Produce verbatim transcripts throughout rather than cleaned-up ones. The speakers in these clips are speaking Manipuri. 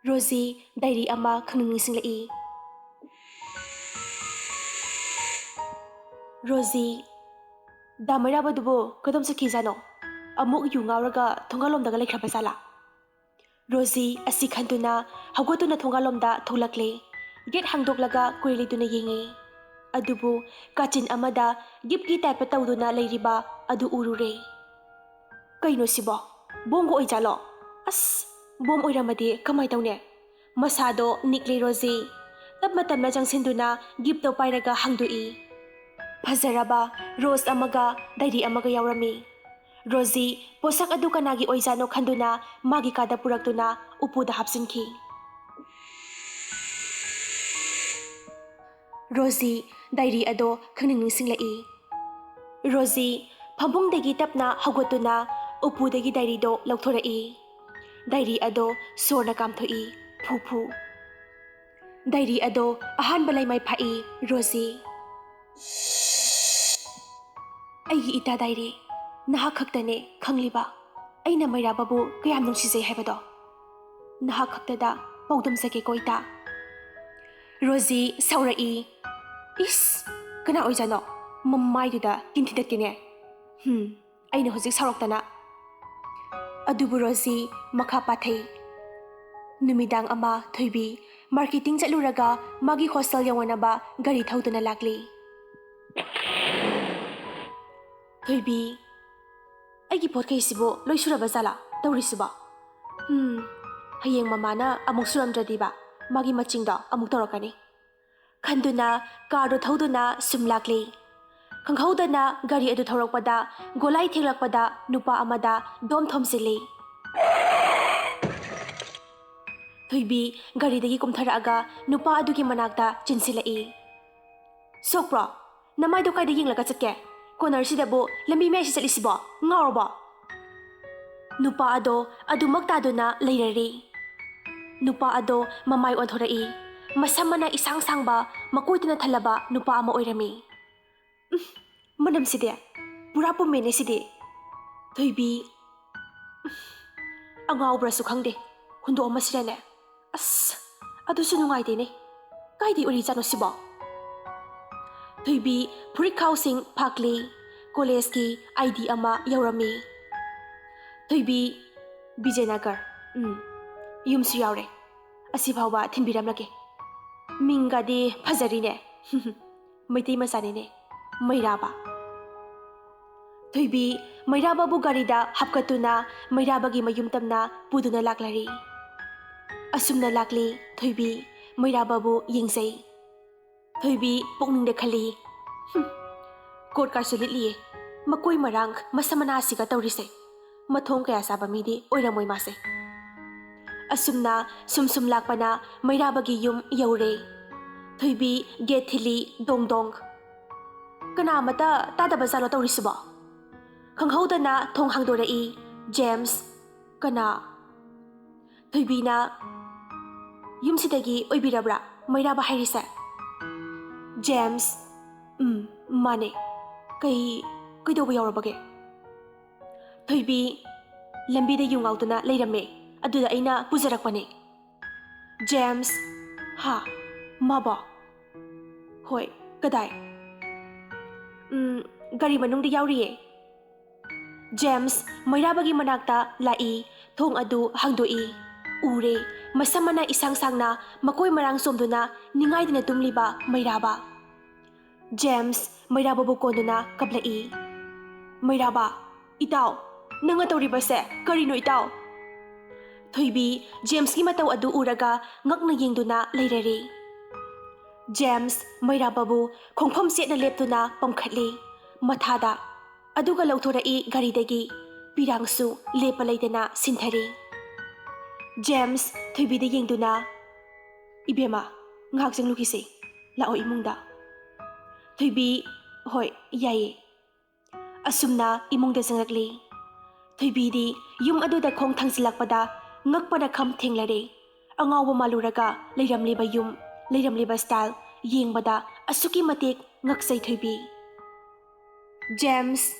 ꯔꯣꯖꯤ ꯗꯥꯏꯔꯤ ꯑꯃ ꯈꯪꯅꯤꯡ ꯅꯤꯡꯁꯤꯡꯂꯛꯏ꯫ ꯔꯣꯖꯤ, ꯗꯥ ꯃꯩꯔꯥꯕꯗꯨꯕꯨ ꯀꯗꯣꯝ ꯆꯠꯈꯤꯖꯥꯠꯅꯣ? ꯑꯃꯨꯛ ꯌꯨ ꯉꯥꯎꯔꯒ ꯊꯣꯡꯒꯥꯜꯂꯣꯝꯗꯒ ꯂꯩꯈ꯭ꯔꯕ ꯖꯥꯠꯂꯥ? ꯔꯣꯖꯤ ꯑꯁꯤ ꯈꯟꯗꯨꯅ ꯍꯧꯒꯠꯇꯨꯅ ꯊꯣꯡꯒꯥꯜꯂꯣꯝꯗ ꯊꯣꯛꯂꯛꯂꯦ꯫ ꯒꯦꯠ ꯍꯥꯡꯗꯣꯛꯂꯒ ꯀꯣꯏꯔꯦꯜ ꯂꯩꯗꯨꯅ ꯌꯦꯡꯉꯤ꯫ ꯑꯗꯨꯕꯨ ꯀꯥꯆꯤꯟ ꯑꯃꯗ ꯒꯤꯞꯀꯤ ꯇꯥꯏꯞꯇ ꯇꯧꯗꯨꯅ ꯂꯩꯔꯤꯕ ꯑꯗꯨ ꯎꯔꯨꯔꯦ꯫ ꯀꯩꯅꯣ ꯁꯤꯕꯣ? ꯕꯣꯝꯒ ꯑꯣꯏꯖꯥꯠꯂꯣ? ꯑꯁ, ꯕꯣꯝ ꯑꯣꯏꯔꯝꯃꯗꯤ ꯀꯃꯥꯏ ꯇꯧꯅꯤ? ꯃꯁꯥꯗꯣ ꯅꯤꯛꯂꯦ ꯔꯣꯖꯤ꯫ ꯇꯞꯅ ꯇꯞꯅ ꯆꯪꯁꯤꯟꯗꯨꯅ ꯒꯤꯞꯇꯣ ꯄꯥꯏꯔꯒ ꯍꯥꯡꯗꯣꯛꯏ꯫ ꯐꯖꯔꯕ ꯔꯣꯁ ꯑꯃꯒ ꯗꯥꯏꯔꯤ ꯑꯃꯒ ꯌꯥꯎꯔꯝꯃꯤ꯫ ꯔꯣꯖꯤ ꯄꯣꯠꯁꯛ ꯑꯗꯨ ꯀꯅꯥꯒꯤ ꯑꯣꯏꯖꯥꯠꯅꯣ ꯈꯟꯗꯨꯅ ꯃꯥꯒꯤ ꯀꯥꯗ ꯄꯨꯔꯛꯇꯨꯅ ꯎꯄꯨꯗ ꯍꯥꯞꯆꯤꯟꯈꯤ꯫ ꯔꯣꯖꯤ ꯗꯥꯏꯔꯤ ꯑꯗꯣ ꯈꯪꯅꯤꯡ ꯅꯤꯡꯁꯤꯡꯂꯛꯏ꯫ ꯔꯣꯖꯤ ꯐꯃꯨꯡꯗꯒꯤ ꯇꯞꯅ ꯍꯧꯒꯠꯇꯨꯅ ꯎꯄꯨꯗꯒꯤ ꯗꯥꯏꯔꯤꯗꯣ ꯂꯧꯊꯣꯔꯛꯏ꯫ ꯗꯥꯏꯔꯤ ꯑꯗꯣ ꯁꯣꯔꯅ ꯀꯥꯝꯊꯣꯛꯏ, ꯐꯨ ꯐꯨ꯫ ꯗꯥꯏꯔꯤ ꯑꯗꯣ ꯑꯍꯥꯟꯕ ꯂꯩꯃꯥꯏ ꯐꯥꯛꯏ ꯔꯣꯖꯤ꯫ ꯑꯩꯒꯤ ꯏꯇꯥ ꯗꯥꯏꯔꯤ, ꯅꯍꯥꯛ ꯈꯛꯇꯅꯦ ꯈꯪꯂꯤꯕ ꯑꯩꯅ ꯃꯩꯔꯥꯕꯕꯨ ꯀꯌꯥꯝ ꯅꯨꯡꯁꯤꯖꯩ ꯍꯥꯏꯕꯗꯣ꯫ ꯅꯍꯥꯛ ꯈꯛꯇꯗ ꯄꯥꯎꯗꯝꯖꯒꯦꯀꯣ ꯏꯇꯥ꯫ ꯔꯣꯖꯤ ꯁꯥꯎꯔꯛꯏ꯫ ꯏꯁ, ꯀꯅꯥ ꯑꯣꯏꯖꯥꯠꯅꯣ? ꯃꯃꯥꯏꯗꯨꯗ ꯀꯤꯟ ꯊꯤꯟꯗꯠꯀꯦꯅꯦ꯫ ꯍꯨꯝ, ꯑꯩꯅ ꯍꯧꯖꯤꯛ ꯁꯥꯎꯔꯛꯇꯅ꯫ ꯑꯗꯨꯕꯨ ꯔꯣꯖꯤ ꯃꯈꯥ ꯄꯥꯊꯩ꯫ ꯅꯨꯃꯤꯗꯥꯡ ꯑꯃ ꯊꯣꯏꯕꯤ ꯃꯥꯔꯀꯦꯇꯤꯡ ꯆꯠꯂꯨꯔꯒ ꯃꯥꯒꯤ ꯍꯣꯁꯇꯦꯜ ꯌꯧꯅꯅꯕ ꯒꯥꯔꯤ ꯊꯧꯗꯨꯅ ꯂꯥꯛꯂꯤ꯫ ꯊꯣꯏꯕꯤ, ꯑꯩꯒꯤ ꯄꯣꯠꯈꯩꯁꯤꯕꯨ ꯂꯣꯏ ꯁꯨꯔꯕ ꯖꯥꯠꯂꯥ ꯇꯧꯔꯤꯁꯤꯕꯣ? ꯎꯝ, ꯍꯌꯦꯡ ꯃꯃꯥꯅ ꯑꯃꯨꯛ ꯁꯨꯔꯝꯗ꯭ꯔꯗꯤꯕ ꯃꯥꯒꯤ ꯃꯆꯤꯡꯗꯣ ꯑꯃꯨꯛ ꯇꯧꯔꯛꯀꯅꯤ꯫ ꯈꯟꯗꯨꯅ ꯀꯥꯔꯗꯣ ꯊꯧꯗꯨꯅ ꯁꯨꯝ ꯂꯥꯛꯂꯤ꯫ ꯈꯪꯍꯧꯗꯅ ꯒꯥꯔꯤ ꯑꯗꯨ ꯊꯧꯔꯛꯄꯗ ꯒꯣꯂꯥꯏ ꯊꯦꯡꯂꯛꯄꯗ ꯅꯨꯄꯥ ꯑꯃꯗ ꯗꯣꯝ ꯊꯣꯝꯖꯤꯜꯂꯤ꯫ ꯊꯣꯏꯕꯤ ꯒꯥꯔꯤꯗꯒꯤ ꯀꯨꯝꯊꯔꯛꯑꯒ ꯅꯨꯄꯥ ꯑꯗꯨꯒꯤ ꯃꯅꯥꯛꯇ ꯆꯦꯟꯁꯤꯜꯂꯛꯏ꯫ ꯁꯣꯛꯄ꯭ꯔꯣ? ꯅꯃꯥꯏꯗꯣ ꯀꯥꯏꯗ ꯌꯦꯡꯂꯒ ꯆꯠꯀꯦ? ꯀꯣꯅꯔꯁꯤꯗꯕꯨ ꯂꯝꯕꯤ ꯃꯌꯥꯏꯁꯤ ꯆꯠꯂꯤꯁꯤꯕꯣ? ꯉꯥꯎꯔꯕꯣ? ꯅꯨꯄꯥ ꯑꯗꯣ ꯑꯗꯨꯃꯛ ꯇꯥꯗꯨꯅ ꯂꯩꯔꯔꯤ꯫ ꯅꯨꯄꯥ ꯑꯗꯣ ꯃꯃꯥꯏ ꯑꯣꯟꯊꯣꯔꯛꯏ꯫ ꯃꯁꯝ ꯃꯅꯥ ꯏꯁꯥꯡ ꯁꯥꯡꯕ, ꯃꯀꯣꯏꯇꯅ ꯊꯜꯂꯕ ꯅꯨꯄꯥ ꯑꯃ ꯑꯣꯏꯔꯝꯃꯤ꯫ ꯎꯝ, ꯃꯅꯝꯁꯤꯗꯤ ꯄꯨꯔꯥ ꯄꯨꯝꯃꯦꯅꯦ ꯁꯤꯗꯤ꯫ ꯊꯣꯏꯕꯤ, ꯎꯝ, ꯑꯉꯥꯎꯕ꯭ꯔꯥꯁꯨ ꯈꯪꯗꯦ, ꯍꯨꯟꯗꯣꯛꯑꯝꯃꯁꯤꯔꯅꯦ? ꯑꯁ, ꯑꯗꯨꯁꯨ ꯅꯨꯡꯉꯥꯏꯇꯦꯅꯦ꯫ ꯀꯥꯏꯗꯩ ꯎꯔꯤꯖꯥꯠꯅꯣ ꯁꯤꯕꯣ? ꯊꯣꯏꯕꯤ ꯐꯨꯔꯤꯠ ꯈꯥꯎꯁꯤꯡ ꯐꯥꯛꯂꯤ꯫ ꯀꯣꯂꯦꯖꯀꯤ ꯑꯥꯏ ꯗꯤ ꯑꯃ ꯌꯧꯔꯝꯃꯤ꯫ ꯊꯣꯏꯕꯤ, ꯕꯤꯖꯦꯅꯒꯔ꯫ ꯎꯝ, ꯌꯨꯝꯁꯨ ꯌꯥꯎꯔꯦ꯫ ꯑꯁꯤꯐꯥꯎꯕ ꯊꯤꯟꯕꯤꯔꯝꯂꯒꯦ꯫ ꯃꯤꯡꯒꯗꯤ ꯐꯖꯔꯤꯅꯦ꯫ ꯃꯩꯇꯩ ꯃꯆꯥꯅꯤꯅꯦ, ꯃꯩꯔꯥꯕ꯫ ꯊꯣꯏꯕꯤ ꯃꯩꯔꯥꯕꯕꯨ ꯒꯥꯔꯤꯗ ꯍꯥꯞꯀꯠꯇꯨꯅ ꯃꯩꯔꯥꯕꯒꯤ ꯃꯌꯨꯝ ꯇꯝꯅ ꯄꯨꯗꯨꯅ ꯂꯥꯛꯂꯔꯤ꯫ ꯑꯁꯨꯝꯅ ꯂꯥꯛꯂꯤ ꯊꯣꯏꯕꯤ, ꯃꯩꯔꯥꯕꯕꯨ ꯌꯦꯡꯖꯩ꯫ ꯊꯣꯏꯕꯤ ꯄꯨꯛꯅꯤꯡꯗ ꯈꯜꯂꯤ, "ꯍꯨꯝ, ꯀꯣꯠ ꯀꯥꯔꯁꯨ ꯂꯤꯠꯂꯤꯌꯦ, ꯃꯀꯣꯏ ꯃꯔꯥꯡ ꯃꯁꯝ ꯃꯅꯥꯁꯤꯒ ꯇꯧꯔꯤꯁꯦ꯫ ꯃꯊꯣꯡ ꯀꯌꯥ ꯆꯥꯕ ꯃꯤꯗꯤ ꯑꯣꯏꯔꯝꯃꯣꯏ ꯃꯥꯁꯦ꯫" ꯑꯁꯨꯝꯅ ꯁꯨꯝ ꯁꯨꯝ ꯂꯥꯛꯄꯅ ꯃꯩꯔꯥꯕꯒꯤ ꯌꯨꯝ ꯌꯧꯔꯦ꯫ ꯊꯣꯏꯕꯤ ꯒꯦꯠ ꯊꯤꯜꯂꯤ, ꯗꯣꯡ ꯗꯣꯡ꯫ ꯀꯅꯥ ꯑꯃꯠꯇ ꯇꯥꯗꯕ ꯖꯥꯠꯂꯣ ꯇꯧꯔꯤꯁꯤꯕꯣ? ꯈꯪꯍꯧꯗꯅ ꯊꯣꯡ ꯍꯥꯡꯗꯣꯔꯛꯏ ꯖꯦꯝꯁ꯫ "ꯀꯅꯥ?" ꯊꯣꯏꯕꯤꯅ, "ꯌꯨꯝꯁꯤꯗꯒꯤ ꯑꯣꯏꯕꯤꯔꯕ꯭ꯔꯥ ꯃꯩꯔꯥꯕ ꯍꯥꯏꯔꯤꯁꯦ?" ꯖꯦꯝꯁ, "ꯎꯝ, ꯃꯥꯅꯦ꯫ ꯀꯩ, ꯀꯩꯗꯧꯕ ꯌꯥꯎꯔꯕꯒꯦ?" ꯊꯣꯏꯕꯤ, "ꯂꯝꯕꯤꯗ ꯌꯨ ꯉꯥꯎꯗꯨꯅ ꯂꯩꯔꯝꯃꯦ, ꯑꯗꯨꯗ ꯑꯩꯅ ꯄꯨꯖꯔꯛꯄꯅꯦ꯫" ꯖꯦꯝꯁ, "ꯍꯥ? ꯃꯥꯕꯣ?" "ꯍꯣꯏ, ꯀꯗꯥꯏ?" "ꯎꯝ, ꯒꯥꯔꯤ ꯃꯅꯨꯡꯗ ꯌꯥꯎꯔꯤꯌꯦ꯫" ꯖꯦꯝꯁ ꯃꯩꯔꯥꯕꯒꯤ ꯃꯅꯥꯛꯇ ꯂꯥꯛꯏ, ꯊꯣꯡ ꯑꯗꯨ ꯍꯥꯡꯗꯣꯛꯏ꯫ ꯎꯔꯦ, ꯃꯁꯝ ꯃꯅꯥ ꯏꯁꯥꯡ ꯁꯥꯡꯅ ꯃꯀꯣꯏ ꯃꯔꯥꯡ ꯆꯣꯝꯗꯨꯅ ꯅꯤꯡꯉꯥꯏꯗꯅ ꯇꯨꯝꯂꯤꯕ ꯃꯩꯔꯥꯕ꯫ ꯖꯦꯝꯁ ꯃꯩꯔꯥꯕꯕꯨ ꯀꯣꯟꯗꯨꯅ ꯀꯞꯂꯛꯏ꯫ "ꯃꯩꯔꯥꯕ, ꯏꯇꯥꯎ, ꯅꯪꯅ ꯇꯧꯔꯤꯕꯁꯦ ꯀꯔꯤꯅꯣ ꯏꯇꯥꯎ?" ꯊꯣꯏꯕꯤ ꯖꯦꯝꯁꯀꯤ ꯃꯇꯧ ꯑꯗꯨ ꯎꯔꯒ ꯉꯛꯅ ꯌꯦꯡꯗꯨꯅ ꯂꯩꯔꯔꯦ꯫ ꯖꯦꯝꯁ ꯃꯩꯔꯥꯕꯕꯨ ꯈꯣꯡꯐꯝ ꯆꯦꯠꯅ ꯂꯦꯞꯇꯨꯅ ꯄꯝꯈꯠꯂꯤ꯫ ꯃꯊꯥꯗ ꯑꯗꯨꯒ ꯂꯧꯊꯣꯔꯛꯏ ꯒꯥꯔꯤꯗꯒꯤ꯫ ꯄꯤꯔꯥꯡꯁꯨ ꯂꯦꯞꯄ ꯂꯩꯇꯅ ꯁꯤꯟꯊꯔꯤ꯫ ꯖꯦꯝꯁ ꯊꯣꯏꯕꯤꯗ ꯌꯦꯡꯗꯨꯅ, "ꯏꯕꯦꯝꯃ, ꯉꯥꯏꯍꯥꯛ ꯆꯪꯂꯨꯈꯤꯁꯦ꯫ ꯂꯥꯛꯑꯣ ꯏꯃꯨꯡꯗ꯫" ꯊꯣꯏꯕꯤ, "ꯍꯣꯏ, ꯌꯥꯏꯌꯦ꯫" ꯑꯁꯨꯝꯅ ꯏꯃꯨꯡꯗ ꯆꯪꯂꯛꯂꯤ꯫ ꯊꯣꯏꯕꯤꯗꯤ ꯌꯨꯝ ꯑꯗꯨꯗ ꯈꯣꯡ ꯊꯥꯡꯖꯤꯜꯂꯛꯄꯗ ꯉꯛꯄꯅ ꯈꯝ ꯊꯦꯡꯂꯔꯦ꯫ ꯑꯉꯥꯎꯕ ꯃꯥꯜꯂꯨꯔꯒ ꯂꯩꯔꯝꯂꯤꯕ ꯌꯨꯝ, ꯂꯩꯔꯝꯂꯤꯕ ꯁ꯭ꯇꯥꯏꯜ ꯌꯦꯡꯕꯗ ꯑꯁꯨꯛꯀꯤ ꯃꯇꯤꯛ ꯉꯛꯆꯩ ꯊꯣꯏꯕꯤ꯫ "ꯖꯦꯝꯁ,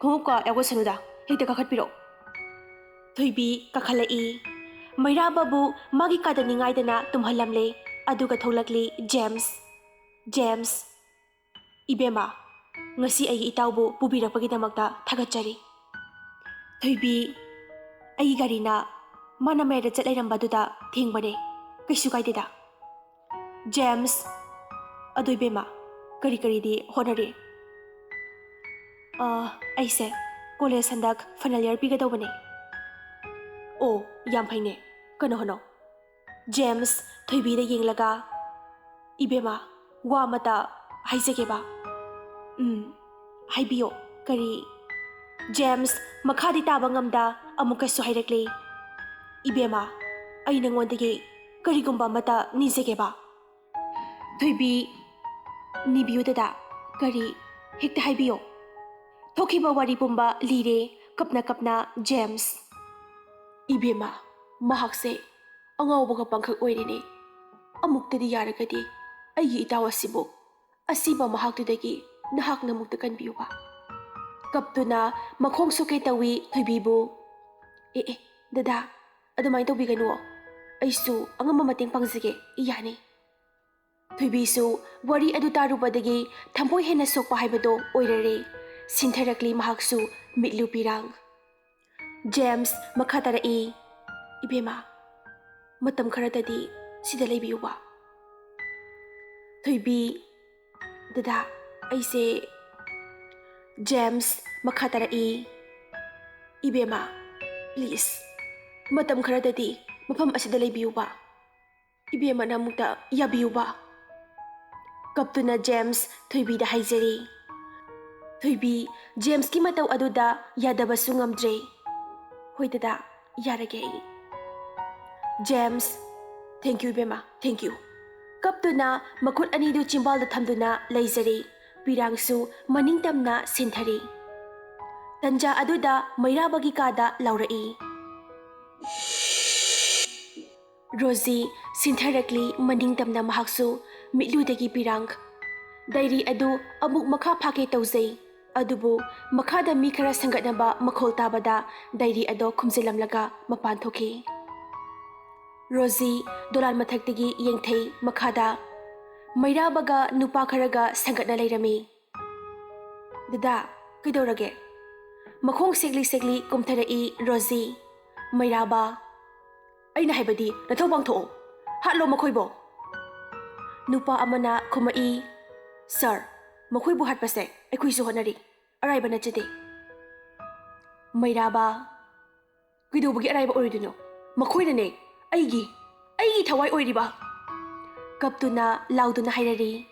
ꯈꯣꯡꯎꯞꯀ ꯌꯥꯎꯒꯠꯁꯅꯨꯗ, ꯍꯦꯛꯇ ꯀꯥꯈꯠꯄꯤꯔꯛꯑꯣ꯫" ꯊꯣꯏꯕꯤ ꯀꯥꯈꯠꯂꯛꯏ꯫ ꯃꯩꯔꯥꯕꯕꯨ ꯃꯥꯒꯤ ꯀꯥꯗ ꯅꯤꯡꯉꯥꯏꯗꯅ ꯇꯨꯝꯍꯜꯂꯝꯂꯦ꯫ ꯑꯗꯨꯒ ꯊꯣꯛꯂꯛꯂꯤ ꯖꯦꯝꯁ꯫ "ꯖꯦꯝꯁ, ꯏꯕꯦꯝꯃ, ꯉꯁꯤ ꯑꯩꯒꯤ ꯏꯇꯥꯎꯕꯨ ꯄꯨꯕꯤꯔꯛꯄꯒꯤꯗꯃꯛꯇ ꯊꯥꯒꯠꯆꯔꯤ꯫" "ꯊꯣꯏꯕꯤ, ꯑꯩꯒꯤ ꯒꯥꯔꯤꯅ ꯃꯥꯅ ꯃꯌꯥꯏꯗ ꯆꯠ ꯂꯩꯔꯝꯕꯗꯨꯗ ꯊꯦꯡꯕꯅꯦ꯫ ꯀꯩꯁꯨ ꯀꯥꯏꯗꯦꯗ꯫" "ꯖꯦꯝꯁ, ꯑꯗꯨ ꯏꯕꯦꯝꯃ, ꯀꯔꯤ ꯀꯔꯤꯗꯤ ꯍꯣꯠꯅꯔꯤ?" "ꯑ, ꯑꯩꯁꯦ ꯀꯣꯂꯦꯖ ꯍꯟꯗꯛ ꯐꯥꯏꯅꯦꯜ ꯏꯌꯥꯔ ꯄꯤꯒꯗꯧꯕꯅꯦ꯫" "ꯑꯣ, ꯌꯥꯝ ꯐꯩꯅꯦ꯫ ꯀꯟꯅ ꯍꯣꯠꯅꯧ꯫" ꯖꯦꯝꯁ ꯊꯣꯏꯕꯤꯗ ꯌꯦꯡꯂꯒ, "ꯏꯕꯦꯝꯃ, ꯋꯥ ꯑꯃꯇ ꯍꯥꯏꯖꯒꯦꯕ꯫" "ꯎꯝ, ꯍꯥꯏꯕꯤꯌꯣ꯫" "ꯀꯔꯤ?" ꯖꯦꯝꯁ ꯃꯈꯥꯗꯤ ꯇꯥꯕ ꯉꯝꯗ ꯑꯃꯨꯛꯀꯁꯨ ꯍꯥꯏꯔꯛꯂꯦ, "ꯏꯕꯦꯝꯃ, ꯑꯩ ꯅꯉꯣꯟꯗꯒꯤ ꯀꯔꯤꯒꯨꯝꯕ ꯑꯃꯇ ꯅꯤꯖꯒꯦꯕ꯫" "ꯊꯣꯏꯕꯤ꯫" "ꯅꯤꯕꯤꯌꯨ ꯗꯗꯥ꯫" "ꯀꯔꯤ? ꯍꯦꯛꯇ ꯍꯥꯏꯕꯤꯌꯣ꯫" ꯊꯣꯛꯈꯤꯕ ꯋꯥꯔꯤ ꯄꯨꯝꯕ ꯂꯤꯔꯦ ꯀꯞꯅ ꯀꯞꯅ ꯖꯦꯝꯁ꯫ "ꯏꯕꯦꯝꯃ, ꯃꯍꯥꯛꯁꯦ ꯑꯉꯥꯎꯕꯒ ꯄꯪꯈꯛ ꯑꯣꯏꯔꯦꯅꯦ꯫ ꯑꯃꯨꯛꯇꯗꯤ ꯌꯥꯔꯒꯗꯤ ꯑꯩꯒꯤ ꯏꯇꯥꯎ ꯑꯁꯤꯕꯨ ꯑꯁꯤꯕ ꯃꯍꯥꯛꯇꯨꯗꯒꯤ ꯅꯍꯥꯛꯅ ꯑꯃꯨꯛꯇ ꯀꯟꯕꯤꯌꯨꯕ꯫" ꯀꯞꯇꯨꯅ ꯃꯈꯣꯡ ꯁꯣꯛꯀꯦ ꯇꯧꯏ ꯊꯣꯏꯕꯤꯕꯨ꯫ "ꯑꯦ ꯑꯦ, ꯗꯗꯥ, ꯑꯗꯨꯃꯥꯏꯅ ꯇꯧꯕꯤꯒꯅꯨ꯫ ꯑꯩꯁꯨ ꯑꯉꯝꯕ ꯃꯇꯦꯡ ꯄꯥꯡꯖꯒꯦ, ꯌꯥꯅꯤ꯫" ꯊꯣꯏꯕꯤꯁꯨ ꯋꯥꯔꯤ ꯑꯗꯨ ꯇꯥꯔꯨꯕꯗꯒꯤ ꯊꯃꯣꯏ ꯍꯦꯟꯅ ꯁꯣꯛꯄ ꯍꯥꯏꯕꯗꯣ ꯑꯣꯏꯔꯔꯦ꯫ ꯁꯤꯟꯊꯔꯛꯂꯤ ꯃꯍꯥꯛꯁꯨ ꯃꯤꯠꯂꯨ ꯄꯤꯔꯥꯡ꯫ ꯖꯦꯝꯁ ꯃꯈꯥ ꯇꯥꯔꯛꯏ, "ꯏꯕꯦꯝꯃ, ꯃꯇꯝ ꯈꯔꯗꯗꯤ ꯁꯤꯗ ꯂꯩꯕꯤꯌꯨꯕ꯫" ꯊꯣꯏꯕꯤ, "ꯗꯗꯥ, ꯑꯩꯁꯦ꯫" ꯖꯦꯝꯁ ꯃꯈꯥ ꯇꯥꯔꯛꯏ, "ꯏꯕꯦꯝꯃ, please, ꯃꯇꯝ ꯈꯔꯗꯗꯤ ꯃꯐꯝ ꯑꯁꯤꯗ ꯂꯩꯕꯤꯌꯨꯕ꯫ ꯏꯕꯦꯝꯃꯅ ꯑꯃꯨꯛꯇ ꯌꯥꯕꯤꯌꯨꯕ꯫" ꯀꯞꯇꯨꯅ ꯖꯦꯝꯁ ꯊꯣꯏꯕꯤꯗ ꯍꯥꯏꯖꯔꯤ꯫ ꯊꯣꯏꯕꯤ ꯖꯦꯝꯁꯀꯤ ꯃꯇꯧ ꯑꯗꯨꯗ ꯌꯥꯗꯕꯁꯨ ꯉꯝꯗ꯭ꯔꯦ꯫ "ꯍꯣꯏ ꯗꯗꯥ, ꯌꯥꯔꯒꯦ ꯑꯩ꯫" ꯖꯦꯝꯁ, "Thank you ꯏꯕꯦꯝꯃ, thank you꯫" ꯀꯞꯇꯨꯅ ꯃꯈꯨꯠ ꯑꯅꯤꯗꯨ ꯆꯤꯝꯕꯥꯜꯗ ꯊꯝꯗꯨꯅ ꯂꯩꯖꯔꯤ꯫ ꯄꯤꯔꯥꯡꯁꯨ ꯃꯅꯤꯡ ꯇꯝꯅ ꯁꯤꯟꯊꯔꯤ꯫ ꯇꯟꯖꯥ ꯑꯗꯨꯗ ꯃꯩꯔꯥꯕꯒꯤ ꯀꯥꯗ ꯂꯥꯎꯔꯛꯏ꯫ ꯔꯣꯖꯤ ꯁꯤꯟꯊꯔꯛꯂꯤ ꯃꯅꯤꯡ ꯇꯝꯅ ꯃꯍꯥꯛꯁꯨ ꯃꯤꯠꯂꯨꯗꯒꯤ ꯄꯤꯔꯥꯡ꯫ ꯗꯥꯏꯔꯤ ꯑꯗꯨ ꯑꯃꯨꯛ ꯃꯈꯥ ꯐꯥꯛꯀꯦ ꯇꯧꯖꯩ, ꯑꯗꯨꯕꯨ ꯃꯈꯥꯗ ꯃꯤ ꯈꯔ ꯁꯪꯒꯠꯅꯕ ꯃꯈꯣꯜ ꯇꯥꯕꯗ ꯗꯥꯏꯔꯤ ꯑꯗꯣ ꯈꯨꯝꯖꯤꯜꯂꯝꯂꯒ ꯃꯄꯥꯟ ꯊꯣꯛꯈꯤ꯫ ꯔꯣꯖꯤ ꯗꯣꯂꯥꯟ ꯃꯊꯛꯇꯒꯤ ꯌꯦꯡꯊꯩ꯫ ꯃꯈꯥꯗ ꯃꯩꯔꯥꯕꯒ ꯅꯨꯄꯥ ꯈꯔꯒ ꯁꯪꯒꯠꯅ ꯂꯩꯔꯝꯃꯤ꯫ "ꯗꯗꯥ, ꯀꯩꯗꯧꯔꯒꯦ?" ꯃꯈꯣꯡ ꯁꯦꯛꯂꯤ ꯁꯦꯛꯂꯤ ꯀꯨꯝꯊꯔꯛꯏ ꯔꯣꯖꯤ꯫ ꯃꯩꯔꯥꯕ, "ꯑꯩꯅ ꯍꯥꯏꯕꯗꯤ ꯅꯊꯧ ꯄꯥꯡꯊꯣꯛꯑꯣ, ꯍꯥꯠꯂꯣ ꯃꯈꯣꯏꯕꯣ!" ꯅꯨꯄꯥ ꯑꯃꯅ ꯈꯨꯝꯃꯛꯏ, "ꯁꯥꯔ, ꯃꯈꯣꯏꯕꯨ ꯍꯥꯠꯄꯁꯦ ꯑꯩꯈꯣꯏꯁꯨ ꯍꯣꯠꯅꯔꯤ, ꯑꯔꯥꯏꯕ ꯅꯠꯆꯗꯦ꯫" ꯃꯩꯔꯥꯕ, "ꯀꯩꯗꯧꯕꯒꯤ ꯑꯔꯥꯏꯕ ꯑꯣꯏꯔꯣꯏꯗꯣꯏꯅꯣ? ꯃꯈꯣꯏꯅꯅꯦ ꯑꯩꯒꯤ, ꯑꯩꯒꯤ ꯊꯋꯥꯏ ꯑꯣꯏꯔꯤꯕ!" ꯀꯞꯇꯨꯅ ꯂꯥꯎꯗꯨꯅ ꯍꯥꯏꯔꯔꯤ꯫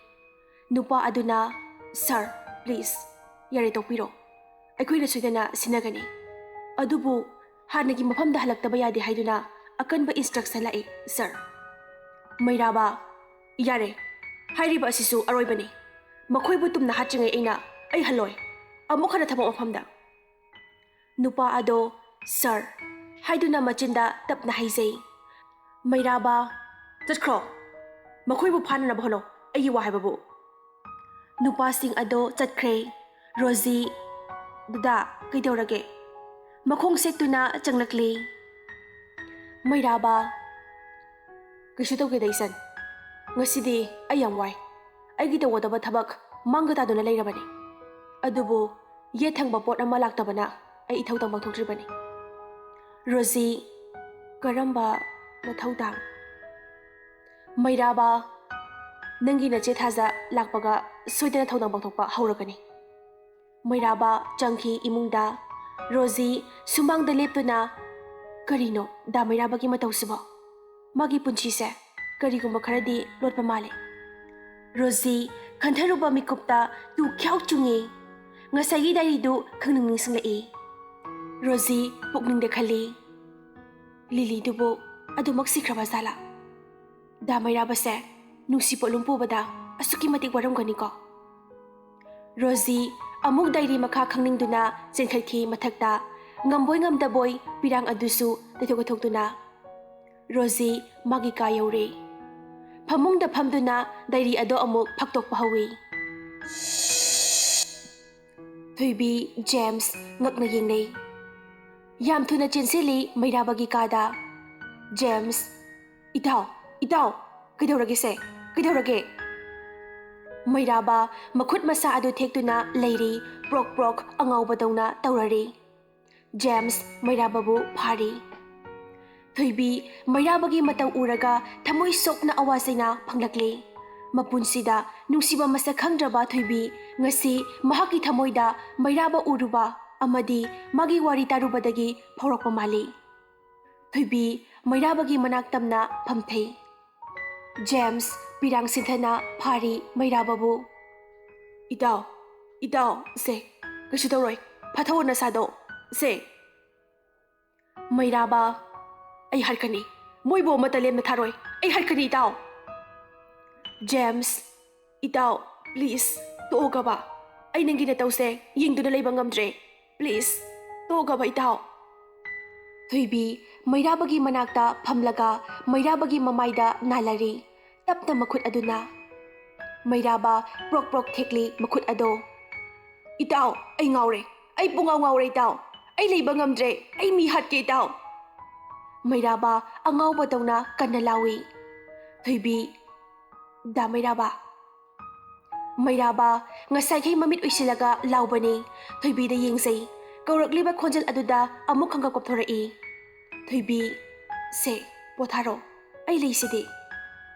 ꯅꯨꯄꯥ ꯑꯗꯨꯅ, "ꯁꯥꯔ, ꯄ꯭ꯂꯤꯖ, ꯌꯥꯔꯦ, ꯇꯣꯛꯄꯤꯔꯣ꯫ ꯑꯩꯈꯣꯏꯅ ꯁꯣꯏꯗꯅ ꯁꯤꯟꯅꯒꯅꯤ꯫ ꯑꯗꯨꯕꯨ ꯍꯥꯟꯅꯒꯤ ꯃꯐꯝꯗ ꯍꯜꯂꯛꯇꯕ ꯌꯥꯗꯦ ꯍꯥꯏꯗꯨꯅ ꯑꯀꯟꯕ ꯏꯟꯁꯇ꯭ꯔꯛꯁꯟ ꯂꯥꯛꯏ, ꯁꯥꯔ꯫" ꯃꯩꯔꯥꯕ, "ꯌꯥꯔꯦ, ꯍꯥꯏꯔꯤꯕ ꯑꯁꯤꯁꯨ ꯑꯔꯣꯏꯕꯅꯤ꯫ ꯃꯈꯣꯏꯕꯨ ꯇꯨꯝꯅ ꯍꯥꯠꯇ꯭ꯔꯤꯉꯩ ꯑꯩꯅ, ꯑꯩ ꯍꯜꯂꯣꯏ꯫ ꯑꯃꯨꯛ ꯍꯟꯅ ꯊꯕꯛ ꯃꯐꯝꯗ!" ꯅꯨꯄꯥ ꯑꯗꯣ "ꯁꯥꯔ" ꯍꯥꯏꯗꯨꯅ ꯃꯆꯤꯟꯗ ꯇꯞꯅ ꯍꯥꯏꯖꯩ꯫ ꯃꯩꯔꯥꯕ, "ꯆꯠꯈ꯭ꯔꯣ꯫ ꯃꯈꯣꯏꯕꯨ ꯐꯥꯅꯅꯕ ꯍꯣꯠꯅꯧ, ꯑꯩꯒꯤ ꯋꯥ ꯍꯥꯏꯕꯕꯨ꯫" ꯅꯨꯄꯥꯁꯤꯡ ꯑꯗꯣ ꯆꯠꯈ꯭ꯔꯦ꯫ ꯔꯣꯖꯤ, "ꯗꯗꯥ, ꯀꯩꯗꯧꯔꯒꯦ?" ꯃꯈꯣꯡ ꯁꯦꯛꯇꯨꯅ ꯆꯪꯂꯛꯂꯤ꯫ ꯃꯩꯔꯥꯕ, "ꯀꯩꯁꯨ ꯇꯧꯗꯦꯗ ꯏꯆꯟ꯫ ꯉꯁꯤꯗꯤ ꯑꯩ ꯌꯥꯝ ꯋꯥꯏ꯫ ꯑꯩꯒꯤ ꯇꯧꯒꯗꯕ ꯊꯕꯛ ꯃꯥꯡꯒ ꯇꯥꯗꯨꯅ ꯂꯩꯔꯕꯅꯤ꯫ ꯑꯗꯨꯕꯨ ꯌꯦꯠ ꯊꯪꯕ ꯄꯣꯠ ꯑꯃ ꯂꯥꯛꯇꯕꯅ ꯑꯩ ꯏꯊꯧ ꯇꯧꯐꯝ ꯊꯣꯛꯇ꯭ꯔꯤꯕꯅꯤ꯫" ꯔꯣꯖꯤ, "ꯀꯔꯝꯕ ꯃꯊꯧꯗꯥꯡ?" ꯃꯩꯔꯥꯕ, "ꯅꯪꯒꯤ ꯅꯆꯦ ꯊꯥꯖ ꯂꯥꯛꯄꯒ ꯁꯣꯏꯗꯅ ꯊꯧꯗꯥꯡ ꯄꯥꯡꯊꯣꯛꯄ ꯍꯧꯔꯒꯅꯤ꯫" ꯃꯩꯔꯥꯕ ꯆꯪꯈꯤ ꯏꯃꯨꯡꯗ꯫ ꯔꯣꯖꯤ ꯁꯨꯃꯥꯡꯗ ꯂꯦꯞꯇꯨꯅ, "ꯀꯔꯤꯅꯣ ꯗꯥ ꯃꯩꯔꯥꯕꯒꯤ ꯃꯇꯧꯁꯤꯕꯣ? ꯃꯥꯒꯤ ꯄꯨꯟꯁꯤꯁꯦ ꯀꯔꯤꯒꯨꯝꯕ ꯈꯔꯗꯤ ꯂꯣꯠꯄ ꯃꯥꯜꯂꯦ꯫" ꯔꯣꯖꯤ ꯈꯟꯊꯔꯨꯕ ꯃꯤꯀꯨꯞꯇ ꯇꯨ ꯈ꯭ꯌꯥꯎ ꯆꯨꯡꯉꯤ꯫ ꯉꯁꯥꯏꯒꯤ ꯗꯥꯏꯔꯤꯗꯨ ꯈꯪꯅꯤꯡ ꯅꯤꯡꯁꯤꯡꯂꯛꯏ꯫ ꯔꯣꯖꯤ ꯄꯨꯛꯅꯤꯡꯗ ꯈꯜꯂꯤ, "ꯂꯤꯂꯤꯗꯨꯕꯨ ꯑꯗꯨꯃꯛ ꯁꯤꯈ꯭ꯔꯕ ꯖꯥꯠꯂꯥ? ꯗꯥ ꯃꯩꯔꯥꯕꯁꯦ ꯅꯨꯡꯁꯤ ꯄꯣꯠꯂꯨꯝ ꯄꯨꯕꯗ ꯑꯁꯨꯛꯀꯤ ꯃꯇꯤꯛ ꯋꯥꯔꯝꯒꯅꯤꯀꯣ꯫" ꯔꯣꯖꯤ ꯑꯃꯨꯛ ꯗꯥꯏꯔꯤ ꯃꯈꯥ ꯈꯪꯅꯤꯡꯗꯨꯅ ꯆꯦꯟꯈꯠꯈꯤ ꯃꯊꯛꯇ꯫ ꯉꯝꯕꯣꯏ ꯉꯝꯗꯕꯣꯏ ꯄꯤꯔꯥꯡ ꯑꯗꯨꯁꯨ ꯇꯩꯊꯣꯛ ꯇꯩꯊꯣꯛꯇꯨꯅ꯫ ꯔꯣꯖꯤ ꯃꯥꯒꯤ ꯀꯥ ꯌꯧꯔꯦ꯫ ꯐꯃꯨꯡꯗ ꯐꯝꯗꯨꯅ ꯗꯥꯏꯔꯤ ꯑꯗꯣ ꯑꯃꯨꯛ ꯐꯥꯛꯇꯣꯛꯄ ꯍꯧꯏ꯫ ꯊꯣꯏꯕꯤ, ꯖꯦꯝꯁ ꯉꯛꯅ ꯌꯦꯡꯅꯩ꯫ ꯌꯥꯝ ꯊꯨꯅ ꯆꯦꯟꯁꯤꯜꯂꯤ ꯃꯩꯔꯥꯕꯒꯤ ꯀꯥꯗ꯫ ꯖꯦꯝꯁ, "ꯏꯇꯥꯎ, ꯏꯇꯥꯎ, ꯀꯩꯗꯧꯔꯒꯦꯁꯦ? ꯀꯩꯗꯧꯔꯒꯦ?" ꯃꯩꯔꯥꯕ ꯃꯈꯨꯠ ꯃꯁꯥ ꯑꯗꯨ ꯊꯦꯛꯇꯨꯅ ꯂꯩꯔꯤ, ꯄ꯭ꯔꯣꯛ ꯄ꯭ꯔꯣꯛ ꯑꯉꯥꯎꯕꯗꯧꯅ ꯇꯧꯔꯔꯤ꯫ ꯖꯦꯝꯁ ꯃꯩꯔꯥꯕꯕꯨ ꯐꯥꯔꯤ꯫ ꯊꯣꯏꯕꯤ ꯃꯩꯔꯥꯕꯒꯤ ꯃꯇꯧ ꯎꯔꯒ ꯊꯃꯣꯏ ꯁꯣꯛꯅ ꯑꯋꯥ ꯆꯩꯅꯥ ꯐꯪꯂꯛꯂꯤ꯫ ꯃꯄꯨꯟꯁꯤꯗ ꯅꯨꯡꯁꯤꯕ ꯃꯁꯛ ꯈꯪꯗ꯭ꯔꯕ ꯊꯣꯏꯕꯤ ꯉꯁꯤ ꯃꯍꯥꯛꯀꯤ ꯊꯃꯣꯏꯗ ꯃꯩꯔꯥꯕ ꯎꯔꯨꯕ ꯑꯃꯗꯤ ꯃꯥꯒꯤ ꯋꯥꯔꯤ ꯇꯥꯔꯨꯕꯗꯒꯤ ꯐꯥꯎꯔꯛꯄ ꯃꯥꯜꯂꯤ꯫ ꯊꯣꯏꯕꯤ ꯃꯩꯔꯥꯕꯒꯤ ꯃꯅꯥꯛ ꯇꯝꯅ ꯐꯝꯊꯩ꯫ ꯖꯦꯝꯁ ꯄꯤꯔꯥꯡ ꯁꯤꯟꯊꯅ ꯐꯥꯔꯤ ꯃꯩꯔꯥꯕꯕꯨ꯫ "ꯏꯇꯥꯎ, ꯏꯇꯥꯎ, ꯁꯦ, ꯀꯩꯁꯨ ꯇꯧꯔꯣꯏ, ꯐꯥꯊꯧꯑꯣ ꯅꯁꯥꯗꯣ, ꯁꯦ꯫" ꯃꯩꯔꯥꯕ, "ꯑꯩ ꯍꯥꯠꯀꯅꯤ, ꯃꯣꯏꯕꯨ ꯑꯃꯠꯇ ꯂꯦꯝꯅ ꯊꯥꯔꯣꯏ, ꯑꯩ ꯍꯥꯠꯀꯅꯤ ꯏꯇꯥꯎ꯫" ꯖꯦꯝꯁ, "ꯏꯇꯥꯎ, please, ꯇꯣꯛꯑꯣ ꯀꯕꯥ, ꯑꯩ ꯅꯪꯒꯤ ꯅꯇꯧꯁꯦ ꯌꯦꯡꯗꯨꯅ ꯂꯩꯕ ꯉꯝꯗ꯭ꯔꯦ, please, ꯇꯣꯛꯑꯣ ꯀꯕꯥ ꯏꯇꯥꯎ꯫" ꯊꯣꯏꯕꯤ ꯃꯩꯔꯥꯕꯒꯤ ꯃꯅꯥꯛꯇ ꯐꯝꯂꯒ ꯃꯩꯔꯥꯕꯒꯤ ꯃꯃꯥꯏꯗ ꯅꯥꯜꯂꯔꯤ꯫ ꯇꯞꯅ ꯃꯈꯨꯠ ꯑꯗꯨꯅ꯫ ꯃꯩꯔꯥꯕ ꯄ꯭ꯔꯣꯛ ꯄ꯭ꯔꯣꯛ ꯊꯦꯛꯂꯤ ꯃꯈꯨꯠ ꯑꯗꯣ꯫ "ꯏꯇꯥꯎ, ꯑꯩ ꯉꯥꯎꯔꯦ, ꯑꯩ ꯄꯨꯡꯉꯥꯎ ꯉꯥꯎꯔꯦ ꯏꯇꯥꯎ, ꯑꯩ ꯂꯩꯕ ꯉꯝꯗ꯭ꯔꯦ, ꯑꯩ ꯃꯤ ꯍꯥꯠꯀꯦ ꯏꯇꯥꯎ꯫" ꯃꯩꯔꯥꯕ ꯑꯉꯥꯎꯕꯗꯧꯅ ꯀꯟꯅ ꯂꯥꯎꯏ꯫ ꯊꯣꯏꯕꯤ, "ꯗꯥ ꯃꯩꯔꯥꯕ꯫" ꯃꯩꯔꯥꯕ ꯉꯁꯥꯏꯈꯩ ꯃꯃꯤꯠ ꯎꯏꯁꯤꯜꯂꯒ ꯂꯥꯎꯕꯅꯤ꯫ ꯊꯣꯏꯕꯤꯗ ꯌꯦꯡꯖꯩ꯫ ꯀꯧꯔꯛꯂꯤꯕ ꯈꯣꯟꯖꯦꯜ ꯑꯗꯨꯗ ꯑꯃꯨꯛ ꯈꯪꯒꯞ ꯀꯞꯊꯣꯔꯛꯏ꯫ ꯊꯣꯏꯕꯤ, "ꯁꯦ, ꯄꯣꯊꯥꯔꯣ, ꯑꯩ ꯂꯩꯁꯤꯗꯤ꯫"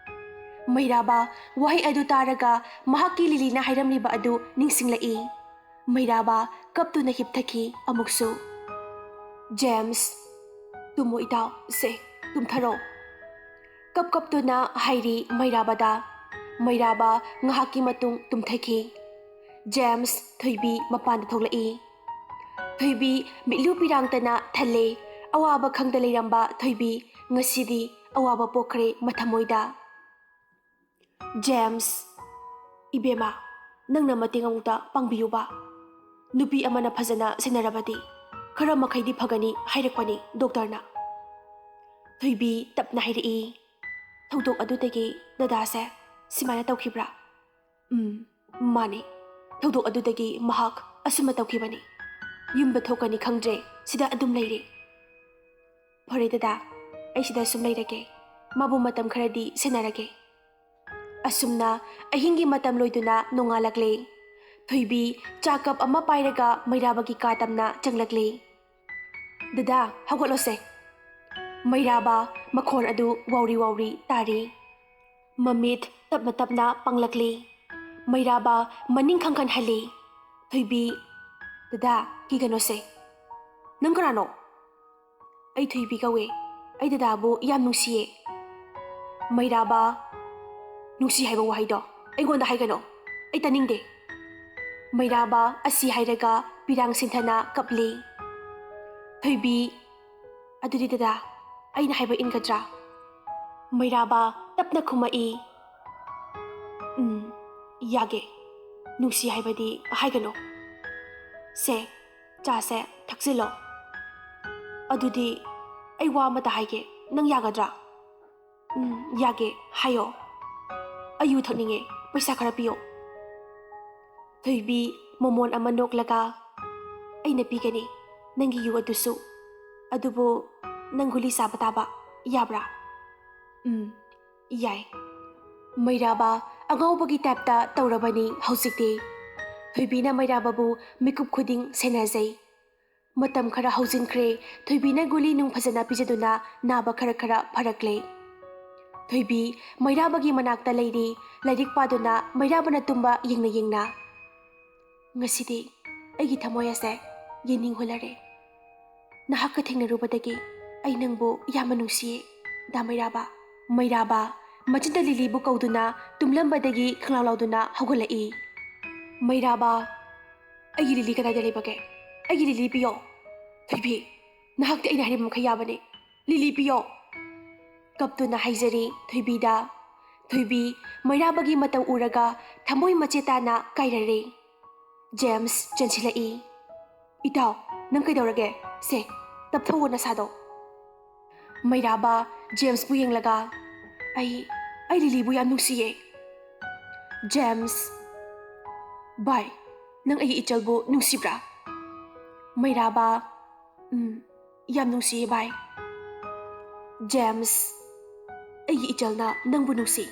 ꯃꯩꯔꯥꯕ ꯋꯥꯍꯩ ꯑꯗꯨ ꯇꯥꯔꯒ ꯃꯍꯥꯛꯀꯤ ꯂꯤꯂꯤꯅ ꯍꯥꯏꯔꯝꯂꯤꯕ ꯑꯗꯨ ꯅꯤꯡꯁꯤꯡꯂꯛꯏ꯫ ꯃꯩꯔꯥꯕ ꯀꯞꯇꯨꯅ ꯍꯤꯞꯊꯈꯤ ꯑꯃꯨꯛꯁꯨ꯫ ꯖꯦꯝꯁ, "ꯇꯨꯝꯃꯣ ꯏꯇꯥꯎ, ꯁꯦ, ꯇꯨꯝꯊꯔꯣ꯫" ꯀꯞ ꯀꯞꯇꯨꯅ ꯍꯥꯏꯔꯤ ꯃꯩꯔꯥꯕꯗ꯫ ꯃꯩꯔꯥꯕ ꯉꯥꯏꯍꯥꯛꯀꯤ ꯃꯇꯨꯡ ꯇꯨꯝꯊꯈꯤ꯫ ꯖꯦꯝꯁ, ꯊꯣꯏꯕꯤ ꯃꯄꯥꯟꯗ ꯊꯣꯛꯂꯛꯏ꯫ ꯊꯣꯏꯕꯤ ꯃꯤꯠꯂꯨ ꯄꯤꯔꯥꯡꯇꯅ ꯊꯜꯂꯦ꯫ ꯑꯋꯥꯕ ꯈꯪꯗ ꯂꯩꯔꯝꯕ ꯊꯣꯏꯕꯤ ꯉꯁꯤꯗꯤ ꯑꯋꯥꯕ ꯄꯣꯛꯈ꯭ꯔꯦ ꯃꯊꯃꯣꯏꯗ꯫ ꯖꯦꯝꯁ, "ꯏꯕꯦꯝꯃ, ꯅꯪꯅ ꯃꯇꯦꯡ ꯑꯃꯨꯛꯇ ꯄꯥꯡꯕꯤꯌꯨꯕ꯫ ꯅꯨꯄꯤ ꯑꯃꯅ ꯐꯖꯅ ꯁꯦꯟꯅꯔꯕꯗꯤ ꯈꯔ ꯃꯈꯩꯗꯤ ꯐꯒꯅꯤ ꯍꯥꯏꯔꯛꯄꯅꯤ ꯗꯣꯛꯇꯔꯅ꯫" ꯊꯣꯏꯕꯤ ꯇꯞꯅ ꯍꯥꯏꯔꯛꯏ, "ꯊꯧꯗꯣꯛ ꯑꯗꯨꯗꯒꯤ ꯗꯗꯥꯁꯦ ꯁꯨꯃꯥꯏꯅ ꯇꯧꯈꯤꯕ꯭ꯔꯥ?" "ꯎꯝ, ꯃꯥꯅꯤ꯫ ꯊꯧꯗꯣꯛ ꯑꯗꯨꯗꯒꯤ ꯃꯍꯥꯛ ꯑꯁꯨꯝꯅ ꯇꯧꯈꯤꯕꯅꯤ꯫ ꯌꯨꯝꯗ ꯊꯣꯛꯀꯅꯤ ꯈꯪꯗ꯭ꯔꯦ, ꯁꯤꯗ ꯑꯗꯨꯝ ꯂꯩꯔꯦ꯫" "ꯐꯔꯦ ꯗꯗꯥ, ꯑꯩ ꯁꯤꯗ ꯁꯨꯝ ꯂꯩꯔꯒꯦ꯫ ꯃꯥꯕꯨ ꯃꯇꯝ ꯈꯔꯗꯤ ꯁꯦꯟꯅꯔꯒꯦ꯫ ꯑꯁꯨꯝꯅ ꯑꯍꯤꯡꯒꯤ ꯃꯇꯝ ꯂꯣꯏꯗꯨꯅ ꯅꯣꯡꯉꯥꯜꯂꯛꯂꯦ꯫ ꯊꯣꯏꯕꯤ ꯆꯥ ꯀꯞ ꯑꯃ ꯄꯥꯏꯔꯒ ꯃꯩꯔꯥꯕꯒꯤ ꯀꯥ ꯇꯝꯅ ꯆꯪꯂꯛꯂꯦ꯫ "ꯗꯗꯥ, ꯍꯧꯒꯠꯂꯣꯁꯦ꯫" ꯃꯩꯔꯥꯕ ꯃꯈꯣꯟ ꯑꯗꯨ ꯋꯥꯎꯔꯤ ꯋꯥꯎꯔꯤ ꯇꯥꯔꯤ꯫ ꯃꯃꯤꯠ ꯇꯞꯅ ꯇꯞꯅ ꯄꯥꯡꯂꯛꯂꯤ꯫ ꯃꯩꯔꯥꯕ ꯃꯅꯤꯡ ꯈꯪꯀꯟ ꯍꯜꯂꯤ꯫ ꯊꯣꯏꯕꯤ, "ꯗꯗꯥ, ꯀꯤꯒꯅꯣꯁꯦ꯫" "ꯅꯪ ꯀꯅꯥꯅꯣ?" "ꯑꯩ ꯊꯣꯏꯕꯤ ꯀꯧꯋꯦ꯫ ꯑꯩ ꯗꯗꯥꯕꯨ ꯌꯥꯝ ꯅꯨꯡꯁꯤꯌꯦ꯫" ꯃꯩꯔꯥꯕ, "ꯅꯨꯡꯁꯤ ꯍꯥꯏꯕ ꯋꯥꯍꯩꯗꯣ ꯑꯩꯉꯣꯟꯗ ꯍꯥꯏꯒꯅꯣ꯫ ꯑꯩ ꯇꯥꯅꯤꯡꯗꯦ꯫" ꯃꯩꯔꯥꯕ ꯑꯁꯤ ꯍꯥꯏꯔꯒ ꯄꯤꯔꯥꯡ ꯁꯤꯟꯊꯅ ꯀꯞꯂꯤ꯫ ꯊꯣꯏꯕꯤ, "ꯑꯗꯨꯗꯤ ꯗꯗꯥ, ꯑꯩꯅ ꯍꯥꯏꯕ ꯏꯟꯒꯗ꯭ꯔꯥ?" ꯃꯩꯔꯥꯕ ꯇꯞꯅ ꯈꯨꯝꯃꯛꯏ, "ꯎꯝ, ꯌꯥꯒꯦ꯫ ꯅꯨꯡꯁꯤ ꯍꯥꯏꯕꯗꯤ ꯍꯥꯏꯒꯅꯣ꯫ ꯁꯦ, ꯆꯥꯁꯦ ꯊꯛꯆꯤꯜꯂꯣ꯫ ꯑꯗꯨꯗꯤ ꯑꯩ ꯋꯥ ꯑꯃꯇ ꯍꯥꯏꯒꯦ, ꯅꯪ ꯌꯥꯒꯗ꯭ꯔꯥ?" "ꯎꯝ, ꯌꯥꯒꯦ, ꯍꯥꯏꯌꯣ꯫" "ꯑꯩ ꯌꯨ ꯊꯛꯅꯤꯡꯉꯦ, ꯄꯩꯁꯥ ꯈꯔ ꯄꯤꯌꯣ꯫" ꯊꯣꯏꯕꯤ ꯃꯃꯣꯟ ꯑꯃ ꯅꯣꯛꯂꯒ, "ꯑꯩꯅ ꯄꯤꯒꯅꯤ ꯅꯪꯒꯤ ꯌꯨ ꯑꯗꯨꯁꯨ꯫ ꯑꯗꯨꯕꯨ ꯅꯪ ꯒꯨꯂꯤ ꯆꯥꯕ ꯇꯥꯕ, ꯌꯥꯕ꯭ꯔꯥ?" "ꯎꯝ, ꯌꯥꯏ꯫" ꯃꯩꯔꯥꯕ ꯑꯉꯥꯎꯕꯒꯤ ꯇꯥꯏꯞꯇ ꯇꯧꯔꯕꯅꯤ ꯍꯧꯖꯤꯛꯇꯤ꯫ ꯊꯣꯏꯕꯤꯅ ꯃꯩꯔꯥꯕꯕꯨ ꯃꯤꯀꯨꯞ ꯈꯨꯗꯤꯡ ꯁꯦꯟꯅꯖꯩ꯫ ꯃꯇꯝ ꯈꯔ ꯍꯧꯖꯤꯟꯈ꯭ꯔꯦ꯫ ꯊꯣꯏꯕꯤꯅ ꯒꯨꯂꯤ ꯅꯨꯡ ꯐꯖꯅ ꯄꯤꯖꯗꯨꯅ ꯅꯥꯕ ꯈꯔ ꯈꯔ ꯐꯔꯛꯂꯦ꯫ ꯊꯣꯏꯕꯤ ꯃꯩꯔꯥꯕꯒꯤ ꯃꯅꯥꯛꯇ ꯂꯩꯔꯤ, ꯂꯥꯏꯔꯤꯛ ꯄꯥꯗꯨꯅ ꯃꯩꯔꯥꯕꯅ ꯇꯨꯝꯕ ꯌꯦꯡꯅ ꯌꯦꯡꯅ꯫ "ꯉꯁꯤꯗꯤ ꯑꯩꯒꯤ ꯊꯃꯣꯏ ꯑꯁꯦ ꯌꯦꯡꯅꯤꯡ ꯍꯨꯜꯂꯔꯦ꯫ ꯅꯍꯥꯛꯀ ꯊꯦꯡꯅꯔꯨꯕꯗꯒꯤ ꯑꯩ ꯅꯪꯕꯨ ꯌꯥꯝꯅ ꯅꯨꯡꯁꯤꯌꯦ, ꯗꯥ ꯃꯩꯔꯥꯕ꯫" ꯃꯩꯔꯥꯕ ꯃꯆꯤꯟꯗ ꯂꯤꯂꯤꯕꯨ ꯀꯧꯗꯨꯅ ꯇꯨꯝꯂꯝꯕꯗꯒꯤ ꯈꯪꯂꯥꯎ ꯂꯥꯎꯗꯨꯅ ꯍꯧꯒꯠꯂꯛꯏ꯫ ꯃꯩꯔꯥꯕ, "ꯑꯩꯒꯤ ꯂꯤꯂꯤ ꯀꯗꯥꯏꯗ ꯂꯩꯕꯒꯦ? ꯑꯩꯒꯤ ꯂꯤꯂꯤ ꯄꯤꯌꯣ꯫" "ꯊꯣꯏꯕꯤ, ꯅꯍꯥꯛꯇꯤ ꯑꯩꯅ ꯍꯥꯏꯔꯤꯕ ꯃꯈꯩ ꯌꯥꯕꯅꯤ꯫ ꯂꯤꯂꯤ ꯄꯤꯌꯣ꯫" ꯀꯞꯇꯨꯅ ꯍꯥꯏꯖꯔꯤ ꯊꯣꯏꯕꯤꯗ꯫ ꯊꯣꯏꯕꯤ ꯃꯩꯔꯥꯕꯒꯤ ꯃꯇꯧ ꯎꯔꯒ ꯊꯃꯣꯏ ꯃꯆꯦꯠ ꯇꯥꯅ ꯀꯥꯏꯔꯔꯦ꯫ ꯖꯦꯝꯁ ꯆꯦꯟꯁꯤꯜꯂꯛꯏ꯫ "ꯏꯇꯥꯎ, ꯅꯪ ꯀꯩꯗꯧꯔꯒꯦ? ꯁꯦ, ꯇꯞꯊꯧꯑꯣ ꯅꯁꯥꯗꯣ꯫" ꯃꯩꯔꯥꯕ ꯖꯦꯝꯁꯄꯨ ꯌꯦꯡꯂꯒ, "ꯑꯩ, ꯑꯩ ꯂꯤꯂꯤꯕꯨ ꯌꯥꯝ ꯅꯨꯡꯁꯤꯌꯦ꯫" ꯖꯦꯝꯁ, "ꯚꯥꯏ, ꯅꯪ ꯑꯩꯒꯤ ꯏꯆꯜꯕꯨ ꯅꯨꯡꯁꯤꯕ꯭ꯔꯥ?" ꯃꯩꯔꯥꯕ, "ꯎꯝ, ꯌꯥꯝ ꯅꯨꯡꯁꯤꯌꯦ ꯚꯥꯏ꯫" ꯖꯦꯝꯁ, ꯑꯩꯒꯤ ꯏꯆꯜꯅ ꯅꯪꯕꯨ ꯅꯨꯡꯁꯤ,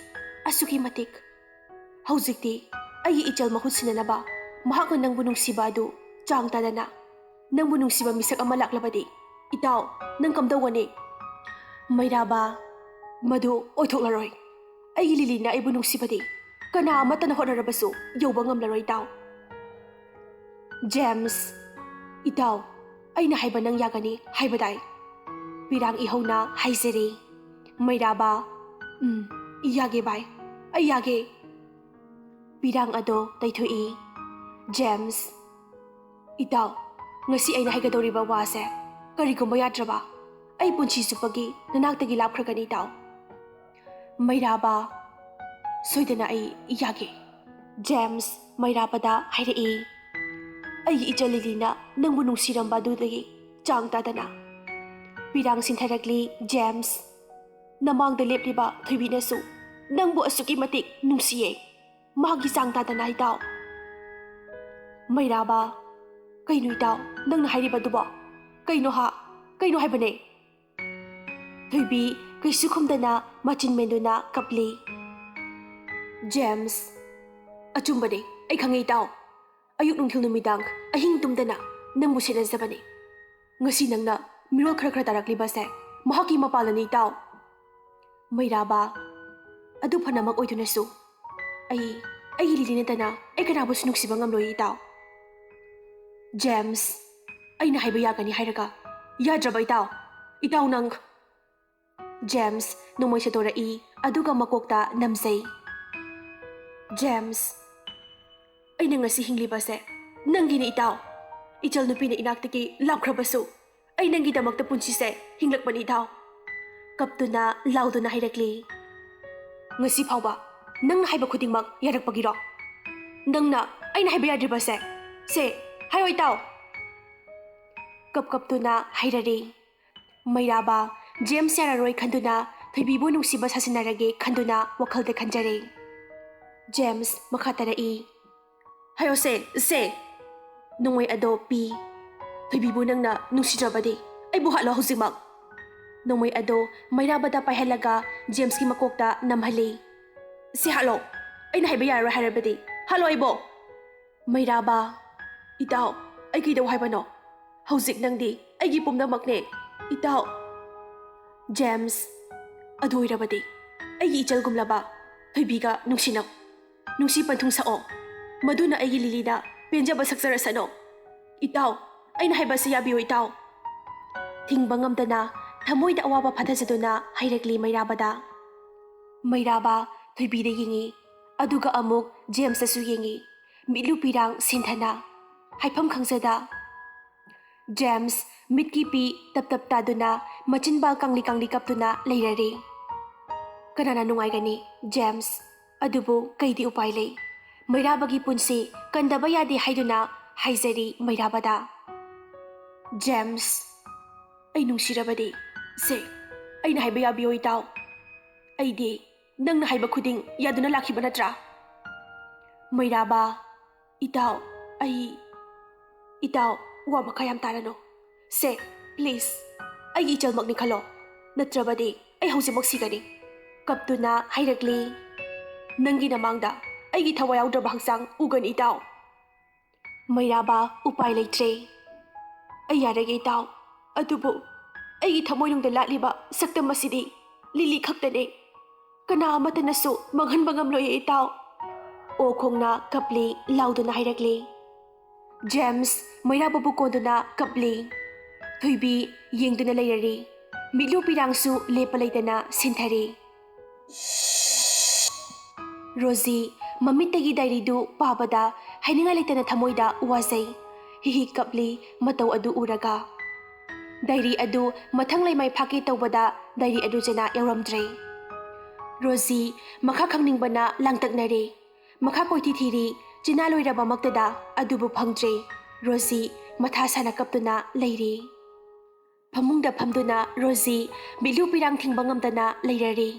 ꯑꯁꯨꯛꯀꯤ ꯃꯇꯤꯛ꯫ ꯍꯧꯖꯤꯛꯇꯤ ꯑꯩꯒꯤ ꯏꯆꯜ ꯃꯍꯨꯠ ꯁꯤꯟꯅꯅꯕ ꯃꯍꯥꯛꯅ ꯅꯪꯕꯨ ꯅꯨꯡꯁꯤꯕ ꯑꯗꯨ ꯆꯥꯡ ꯇꯥꯗꯅ ꯅꯪꯕꯨ ꯅꯨꯡꯁꯤꯕ ꯃꯤꯁꯛ ꯑꯃ ꯂꯥꯛꯂꯕꯗꯤ, ꯏꯇꯥꯎ, ꯅꯪ ꯀꯝꯗꯧꯒꯅꯤ? ꯃꯩꯔꯥꯕ, ꯃꯗꯨ ꯑꯣꯏꯊꯣꯛꯂꯔꯣꯏ꯫ ꯑꯩꯒꯤ ꯂꯤꯂꯤꯅ ꯑꯩꯕꯨ ꯅꯨꯡꯁꯤꯕꯗꯤ ꯀꯅꯥ ꯑꯃꯠꯇꯅ ꯍꯣꯠꯅꯔꯕꯁꯨ ꯌꯧꯕ ꯉꯝꯂꯔꯣꯏ, ꯏꯇꯥꯎ꯫ ꯖꯦꯝꯁ, ꯏꯇꯥꯎ, ꯑꯩꯅ ꯍꯥꯏꯕ ꯅꯪ ꯌꯥꯒꯅꯤ ꯍꯥꯏꯕꯗꯥꯏ? ꯄꯤꯔꯥꯡ ꯏꯍꯧꯅ ꯍꯥꯏꯖꯔꯤ꯫ ꯃꯩꯔꯥꯕ, ꯎꯝ, ꯌꯥꯒꯦ ꯚꯥꯏ, ꯑꯩ ꯌꯥꯒꯦ꯫ ꯄꯤꯔꯥꯡ ꯑꯗꯣ ꯇꯩꯊꯣꯛꯏ꯫ ꯖꯦꯝꯁ, ꯏꯇꯥꯎ, ꯉꯁꯤ ꯑꯩꯅ ꯍꯥꯏꯒꯗꯧꯔꯤꯕ ꯋꯥꯁꯦ ꯀꯔꯤꯒꯨꯝꯕ ꯌꯥꯗ꯭ꯔꯕ, ꯑꯩ ꯄꯨꯟꯁꯤ ꯆꯨꯞꯄꯒꯤ ꯅꯅꯥꯛꯇꯒꯤ ꯂꯥꯞꯈ꯭ꯔꯒꯅꯤ, ꯏꯇꯥꯎ꯫ ꯃꯩꯔꯥꯕ, ꯁꯣꯏꯗꯅ ꯑꯩ ꯌꯥꯒꯦ꯫ ꯖꯦꯝꯁ ꯃꯩꯔꯥꯕꯗ ꯍꯥꯏꯔꯛꯏ, ꯑꯩꯒꯤ ꯏꯆꯜ ꯂꯤꯂꯤꯅ ꯅꯪꯕꯨ ꯅꯨꯡꯁꯤꯔꯝꯕ ꯑꯗꯨꯗꯒꯤ ꯆꯥꯡ ꯇꯥꯗꯅ꯫ ꯄꯤꯔꯥꯡ ꯁꯤꯟꯊꯔꯛꯂꯤ꯫ ꯖꯦꯝꯁ, ꯅꯃꯥꯡꯗ ꯂꯦꯞꯂꯤꯕ ꯊꯣꯏꯕꯤꯅꯁꯨ ꯅꯪꯕꯨ ꯑꯁꯨꯛꯀꯤ ꯃꯇꯤꯛ ꯅꯨꯡꯁꯤꯌꯦ, ꯃꯍꯥꯛꯀꯤ ꯆꯥꯡ ꯇꯥꯗꯅ, ꯏꯇꯥꯎ꯫ ꯃꯩꯔꯥꯕ, ꯀꯩꯅꯣ ꯏꯇꯥꯎ, ꯅꯪꯅ ꯍꯥꯏꯔꯤꯕꯗꯨꯕꯣ? ꯀꯩꯅꯣ ꯍꯥ? ꯀꯩꯅꯣ ꯍꯥꯏꯕꯅꯦ? ꯊꯣꯏꯕꯤ ꯀꯩꯁꯨ ꯈꯨꯝꯗꯅ ꯃꯆꯤꯟ ꯃꯦꯟꯗꯨꯅ ꯀꯞꯂꯤ꯫ ꯖꯦꯝꯁ, ꯑꯆꯨꯝꯕꯅꯦ, ꯑꯩ ꯈꯪꯉꯦ, ꯏꯇꯥꯎ꯫ ꯑꯌꯨꯛ ꯅꯨꯡꯊꯤꯜ ꯅꯨꯃꯤꯗꯥꯡ ꯑꯍꯤꯡ ꯇꯨꯝꯗꯅ ꯅꯪꯕꯨ ꯁꯦꯟꯅꯖꯕꯅꯤ꯫ ꯉꯁꯤ ꯅꯪꯅ ꯃꯤꯔꯣꯜ ꯈꯔ ꯈꯔ ꯇꯥꯔꯛꯂꯤꯕꯁꯦ ꯃꯍꯥꯛꯀꯤ ꯃꯄꯥꯜꯅꯅꯤ, ꯏꯇꯥꯎ꯫ ꯃꯩꯔꯥꯕ, ꯑꯗꯨ ꯐꯅꯃꯛ ꯑꯣꯏꯗꯨꯅꯁꯨ, ꯑꯩ, ꯑꯩꯒꯤ ꯂꯤꯂꯤ ꯅꯠꯇꯅ ꯑꯩ ꯀꯅꯥꯕꯨꯁꯨ ꯅꯨꯡꯁꯤꯕ ꯉꯝꯂꯣꯏ, ꯏꯇꯥꯎ꯫ ꯖꯦꯝꯁ, ꯑꯩꯅ ꯍꯥꯏꯕ ꯌꯥꯒꯅꯤ ꯍꯥꯏꯔꯒ ꯌꯥꯗ꯭ꯔꯕ, ꯏꯇꯥꯎ? ꯏꯇꯥꯎ, ꯅꯪ꯫ ꯖꯦꯝꯁ ꯅꯣꯡꯃꯩ ꯁꯠꯇꯣꯔꯛꯏ, ꯑꯗꯨꯒ ꯃꯀꯣꯛꯇ ꯅꯝꯖꯩ꯫ ꯖꯦꯝꯁ, ꯑꯩꯅ ꯉꯁꯤ ꯍꯤꯡꯂꯤꯕꯁꯦ ꯅꯪꯒꯤꯅꯤ, ꯏꯇꯥꯎ꯫ ꯏꯆꯜ ꯅꯨꯄꯤꯅ ꯏꯅꯥꯛꯇꯒꯤ ꯂꯥꯞꯈ꯭ꯔꯕꯁꯨ, ꯑꯩ ꯅꯪꯒꯤꯗꯃꯛꯇ ꯄꯨꯟꯁꯤꯁꯦ ꯍꯤꯡꯂꯛꯄꯅꯤ, ꯏꯇꯥꯎ꯫ ꯀꯞꯇꯨꯅ ꯂꯥꯎꯗꯨꯅ ꯍꯥꯏꯔꯛꯂꯤ, ꯉꯁꯤ ꯐꯥꯎꯕ ꯅꯪꯅ ꯍꯥꯏꯕ ꯈꯨꯗꯤꯡꯃꯛ ꯌꯥꯔꯛꯄꯒꯤꯔꯣ? ꯅꯪꯅ ꯑꯩꯅ ꯍꯥꯏꯕ ꯌꯥꯗ꯭ꯔꯤꯕꯁꯦ? ꯁꯦ, ꯍꯥꯏꯌꯣ, ꯏꯇꯥꯎ꯫ ꯀꯞ ꯀꯞꯇꯨꯅ ꯍꯥꯏꯔꯔꯤ꯫ ꯃꯩꯔꯥꯕ, ꯖꯦꯝꯁ ꯌꯥꯔꯔꯣꯏ ꯈꯟꯗꯨꯅ, ꯊꯣꯏꯕꯤꯕꯨ ꯅꯨꯡꯁꯤꯕ ꯁꯥꯁꯤꯟꯅꯔꯒꯦ ꯈꯟꯗꯨꯅ ꯋꯥꯈꯜꯗ ꯈꯟꯖꯔꯦ꯫ ꯖꯦꯝꯁ ꯃꯈꯥ ꯇꯥꯔꯛꯏ, ꯍꯥꯏꯌꯣꯁꯦ, ꯁꯦ꯫ ꯅꯣꯡꯃꯩ ꯑꯗꯣ ꯄꯤ꯫ ꯊꯣꯏꯕꯤꯕꯨ ꯅꯪꯅ ꯅꯨꯡꯁꯤꯗ꯭ꯔꯕꯗꯤ ꯑꯩꯕꯨ ꯍꯥꯠꯂꯣ ꯍꯧꯖꯤꯛꯃꯛ꯫ ꯅꯣꯡꯃꯩ ꯑꯗꯨ ꯃꯩꯔꯥꯕꯗ ꯄꯥꯏꯍꯜꯂꯒ ꯖꯦꯝꯁꯀꯤ ꯃꯀꯣꯛꯇ ꯅꯝꯍꯜꯂꯤ꯫ "ꯁꯤ ꯍꯥꯠꯂꯣ꯫ ꯑꯩꯅ ꯍꯥꯏꯕ ꯌꯥꯔꯔꯣꯏ ꯍꯥꯏꯔꯕꯗꯤ ꯍꯥꯠꯂꯣ ꯑꯩꯕꯣ!" ꯃꯩꯔꯥꯕ, "ꯏꯇꯥꯎ, ꯑꯩ ꯀꯩꯗꯧ ꯍꯥꯏꯕꯅꯣ? ꯍꯧꯖꯤꯛ ꯅꯪꯗꯤ ꯑꯩꯒꯤ ꯄꯨꯝꯅꯃꯛꯅꯦ, ꯏꯇꯥꯎ!" ꯖꯦꯝꯁ, "ꯑꯗꯨ ꯑꯣꯏꯔꯕꯗꯤ ꯑꯩꯒꯤ ꯏꯆꯜꯒꯨꯝꯂꯕ ꯊꯣꯏꯕꯤꯒ ꯅꯨꯡꯁꯤꯅꯧ꯫ ꯅꯨꯡꯁꯤ ꯄꯟꯊꯨꯡ ꯁꯛꯑꯣ꯫ ꯃꯗꯨꯅ ꯑꯩꯒꯤ ꯂꯤꯂꯤꯗ ꯄꯦꯟꯖꯕ ꯁꯛꯆꯔꯁꯅꯨ꯫ ꯏꯇꯥꯎ, ꯑꯩꯅ ꯍꯥꯏꯕꯁꯤ ꯌꯥꯕꯤꯌꯨ, ꯏꯇꯥꯎ!" ꯊꯤꯡꯕ ꯉꯝꯗꯅ ꯊꯃꯣꯏꯗ ꯑꯋꯥꯕ ꯐꯥꯊꯖꯗꯨꯅ ꯍꯥꯏꯔꯛꯂꯤ ꯃꯩꯔꯥꯕꯗ꯫ ꯃꯩꯔꯥꯕ ꯊꯣꯏꯕꯤꯗ ꯌꯦꯡꯉꯤ, ꯑꯗꯨꯒ ꯑꯃꯨꯛ ꯖꯦꯝꯁꯇꯁꯨ ꯌꯦꯡꯉꯤ꯫ ꯃꯤꯠꯂꯨ ꯄꯤꯔꯥꯡ ꯁꯤꯟꯊꯅ꯫ ꯍꯥꯏꯐꯝ ꯈꯪꯖꯗ꯫ ꯖꯦꯝꯁ ꯃꯤꯠꯀꯤ ꯄꯤ ꯇꯞ ꯇꯞ ꯇꯥꯗꯨꯅ ꯃꯆꯤꯟꯕꯥꯜ ꯀꯪꯂꯤ ꯀꯪꯂꯤ ꯀꯞꯇꯨꯅ ꯂꯩꯔꯔꯦ꯫ ꯀꯅꯥꯅ ꯅꯨꯡꯉꯥꯏꯒꯅꯤ, ꯖꯦꯝꯁ? ꯑꯗꯨꯕꯨ ꯀꯩꯗꯤ ꯎꯄꯥꯏ ꯂꯩ? ꯃꯩꯔꯥꯕꯒꯤ ꯄꯨꯟꯁꯤ ꯀꯟꯗꯕ ꯌꯥꯗꯦ ꯍꯥꯏꯗꯨꯅ ꯍꯥꯏꯖꯔꯤ ꯃꯩꯔꯥꯕꯗ꯫ ꯖꯦꯝꯁ, ꯑꯩ ꯅꯨꯡꯁꯤꯔꯕꯗꯤ, ꯁꯦ, ꯑꯩꯅ ꯍꯥꯏꯕ ꯌꯥꯕꯤꯌꯣ, ꯏꯇꯥꯎ꯫ ꯑꯩꯗꯤ ꯅꯪꯅ ꯍꯥꯏꯕ ꯈꯨꯗꯤꯡ ꯌꯥꯗꯨꯅ ꯂꯥꯛꯈꯤꯕ ꯅꯠꯇ꯭ꯔꯥ? ꯃꯩꯔꯥꯕ, ꯏꯇꯥꯎ, ꯑꯩ, ꯏꯇꯥꯎ, ꯋꯥ ꯃꯈꯥ ꯌꯥꯝ ꯇꯥꯔꯅꯨ꯫ ꯁꯦ, please, ꯑꯩꯒꯤ ꯏꯆꯜꯃꯛꯅꯤ ꯈꯜꯂꯣ, ꯅꯠꯇ꯭ꯔꯕꯗꯤ ꯑꯩ ꯍꯧꯖꯤꯛꯃꯛ ꯁꯤꯒꯅꯤ꯫ ꯀꯞꯇꯨꯅ ꯍꯥꯏꯔꯛꯂꯤ, ꯅꯪꯒꯤ ꯅꯃꯥꯡꯗ ꯑꯩꯒꯤ ꯊꯋꯥꯏ ꯌꯥꯎꯗ꯭ꯔꯕ ꯍꯛꯆꯥꯡ ꯎꯒꯅꯤ, ꯏꯇꯥꯎ꯫ ꯃꯩꯔꯥꯕ ꯎꯄꯥꯏ ꯂꯩꯇ꯭ꯔꯦ꯫ ꯑꯩ ꯌꯥꯔꯒꯦ, ꯏꯇꯥꯎ, ꯑꯗꯨꯕꯨ ꯑꯩꯒꯤ ꯊꯃꯣꯏꯅꯨꯡꯗ ꯂꯥꯠꯂꯤꯕ ꯁꯛꯇꯝ ꯑꯁꯤꯗꯤ ꯂꯤꯂꯤ ꯈꯛꯇꯅꯦ꯫ ꯀꯅꯥ ꯑꯃꯠꯇꯅꯁꯨ ꯃꯥꯡꯍꯟꯕ ꯉꯝꯂꯣꯏꯌꯦ, ꯏꯇꯥꯎ꯫ ꯑꯣ ꯈꯣꯡꯅ ꯀꯞꯂꯤ ꯂꯥꯎꯗꯨꯅ ꯍꯥꯏꯔꯛꯂꯤ꯫ ꯖꯦꯝꯁ ꯃꯩꯔꯥꯕꯕꯨ ꯀꯣꯟꯗꯨꯅ ꯀꯞꯂꯤ꯫ ꯊꯣꯏꯕꯤ ꯌꯦꯡꯗꯨꯅ ꯂꯩꯔꯔꯤ꯫ ꯃꯤꯠꯂꯨ ꯄꯤꯔꯥꯡꯁꯨ ꯂꯦꯞꯄ ꯂꯩꯇꯅ ꯁꯤꯟꯊꯔꯤ꯫ ꯔꯣꯖꯤ ꯃꯃꯤꯠꯇꯒꯤ ꯗꯥꯏꯔꯤꯗꯨ ꯄꯥꯕꯗ ꯍꯥꯏꯅꯤꯡꯉꯥꯏ ꯂꯩꯇꯅ ꯊꯃꯣꯏꯗ ꯋꯥꯖꯩ꯫ ꯍꯤꯍꯤ ꯀꯞꯂꯤ ꯃꯇꯧ ꯑꯗꯨ ꯎꯔꯒ꯫ ꯗꯥꯏꯔꯤ ꯑꯗꯨ ꯃꯊꯪ ꯂꯩꯃꯥꯏ ꯐꯥꯛꯀꯦ ꯇꯧꯕꯗ ꯗꯥꯏꯔꯤ ꯑꯗꯨ ꯆꯦꯅꯥ ꯌꯥꯎꯔꯝꯗ꯭ꯔꯦ꯫ ꯔꯣꯖꯤ ꯃꯈꯥ ꯈꯪꯅꯤꯡꯕꯅ ꯂꯥꯡꯇꯛꯅꯔꯦ꯫ ꯃꯈꯥ ꯀꯣꯏꯊꯤ ꯊꯤꯔꯤ, ꯆꯦꯅꯥ ꯂꯣꯏꯔꯕꯃꯛꯇꯗ ꯑꯗꯨꯕꯨ ꯐꯪꯗ꯭ꯔꯦ꯫ ꯔꯣꯖꯤ ꯃꯊꯥ ꯁꯥꯅ ꯀꯞꯇꯨꯅ ꯂꯩꯔꯤ꯫ ꯐꯃꯨꯡꯗ ꯐꯝꯗꯨꯅ ꯔꯣꯖꯤ ꯃꯤꯠꯂꯨ ꯄꯤꯔꯥꯡ ꯊꯤꯡꯕ ꯉꯝꯗꯅ ꯂꯩꯔꯔꯤ꯫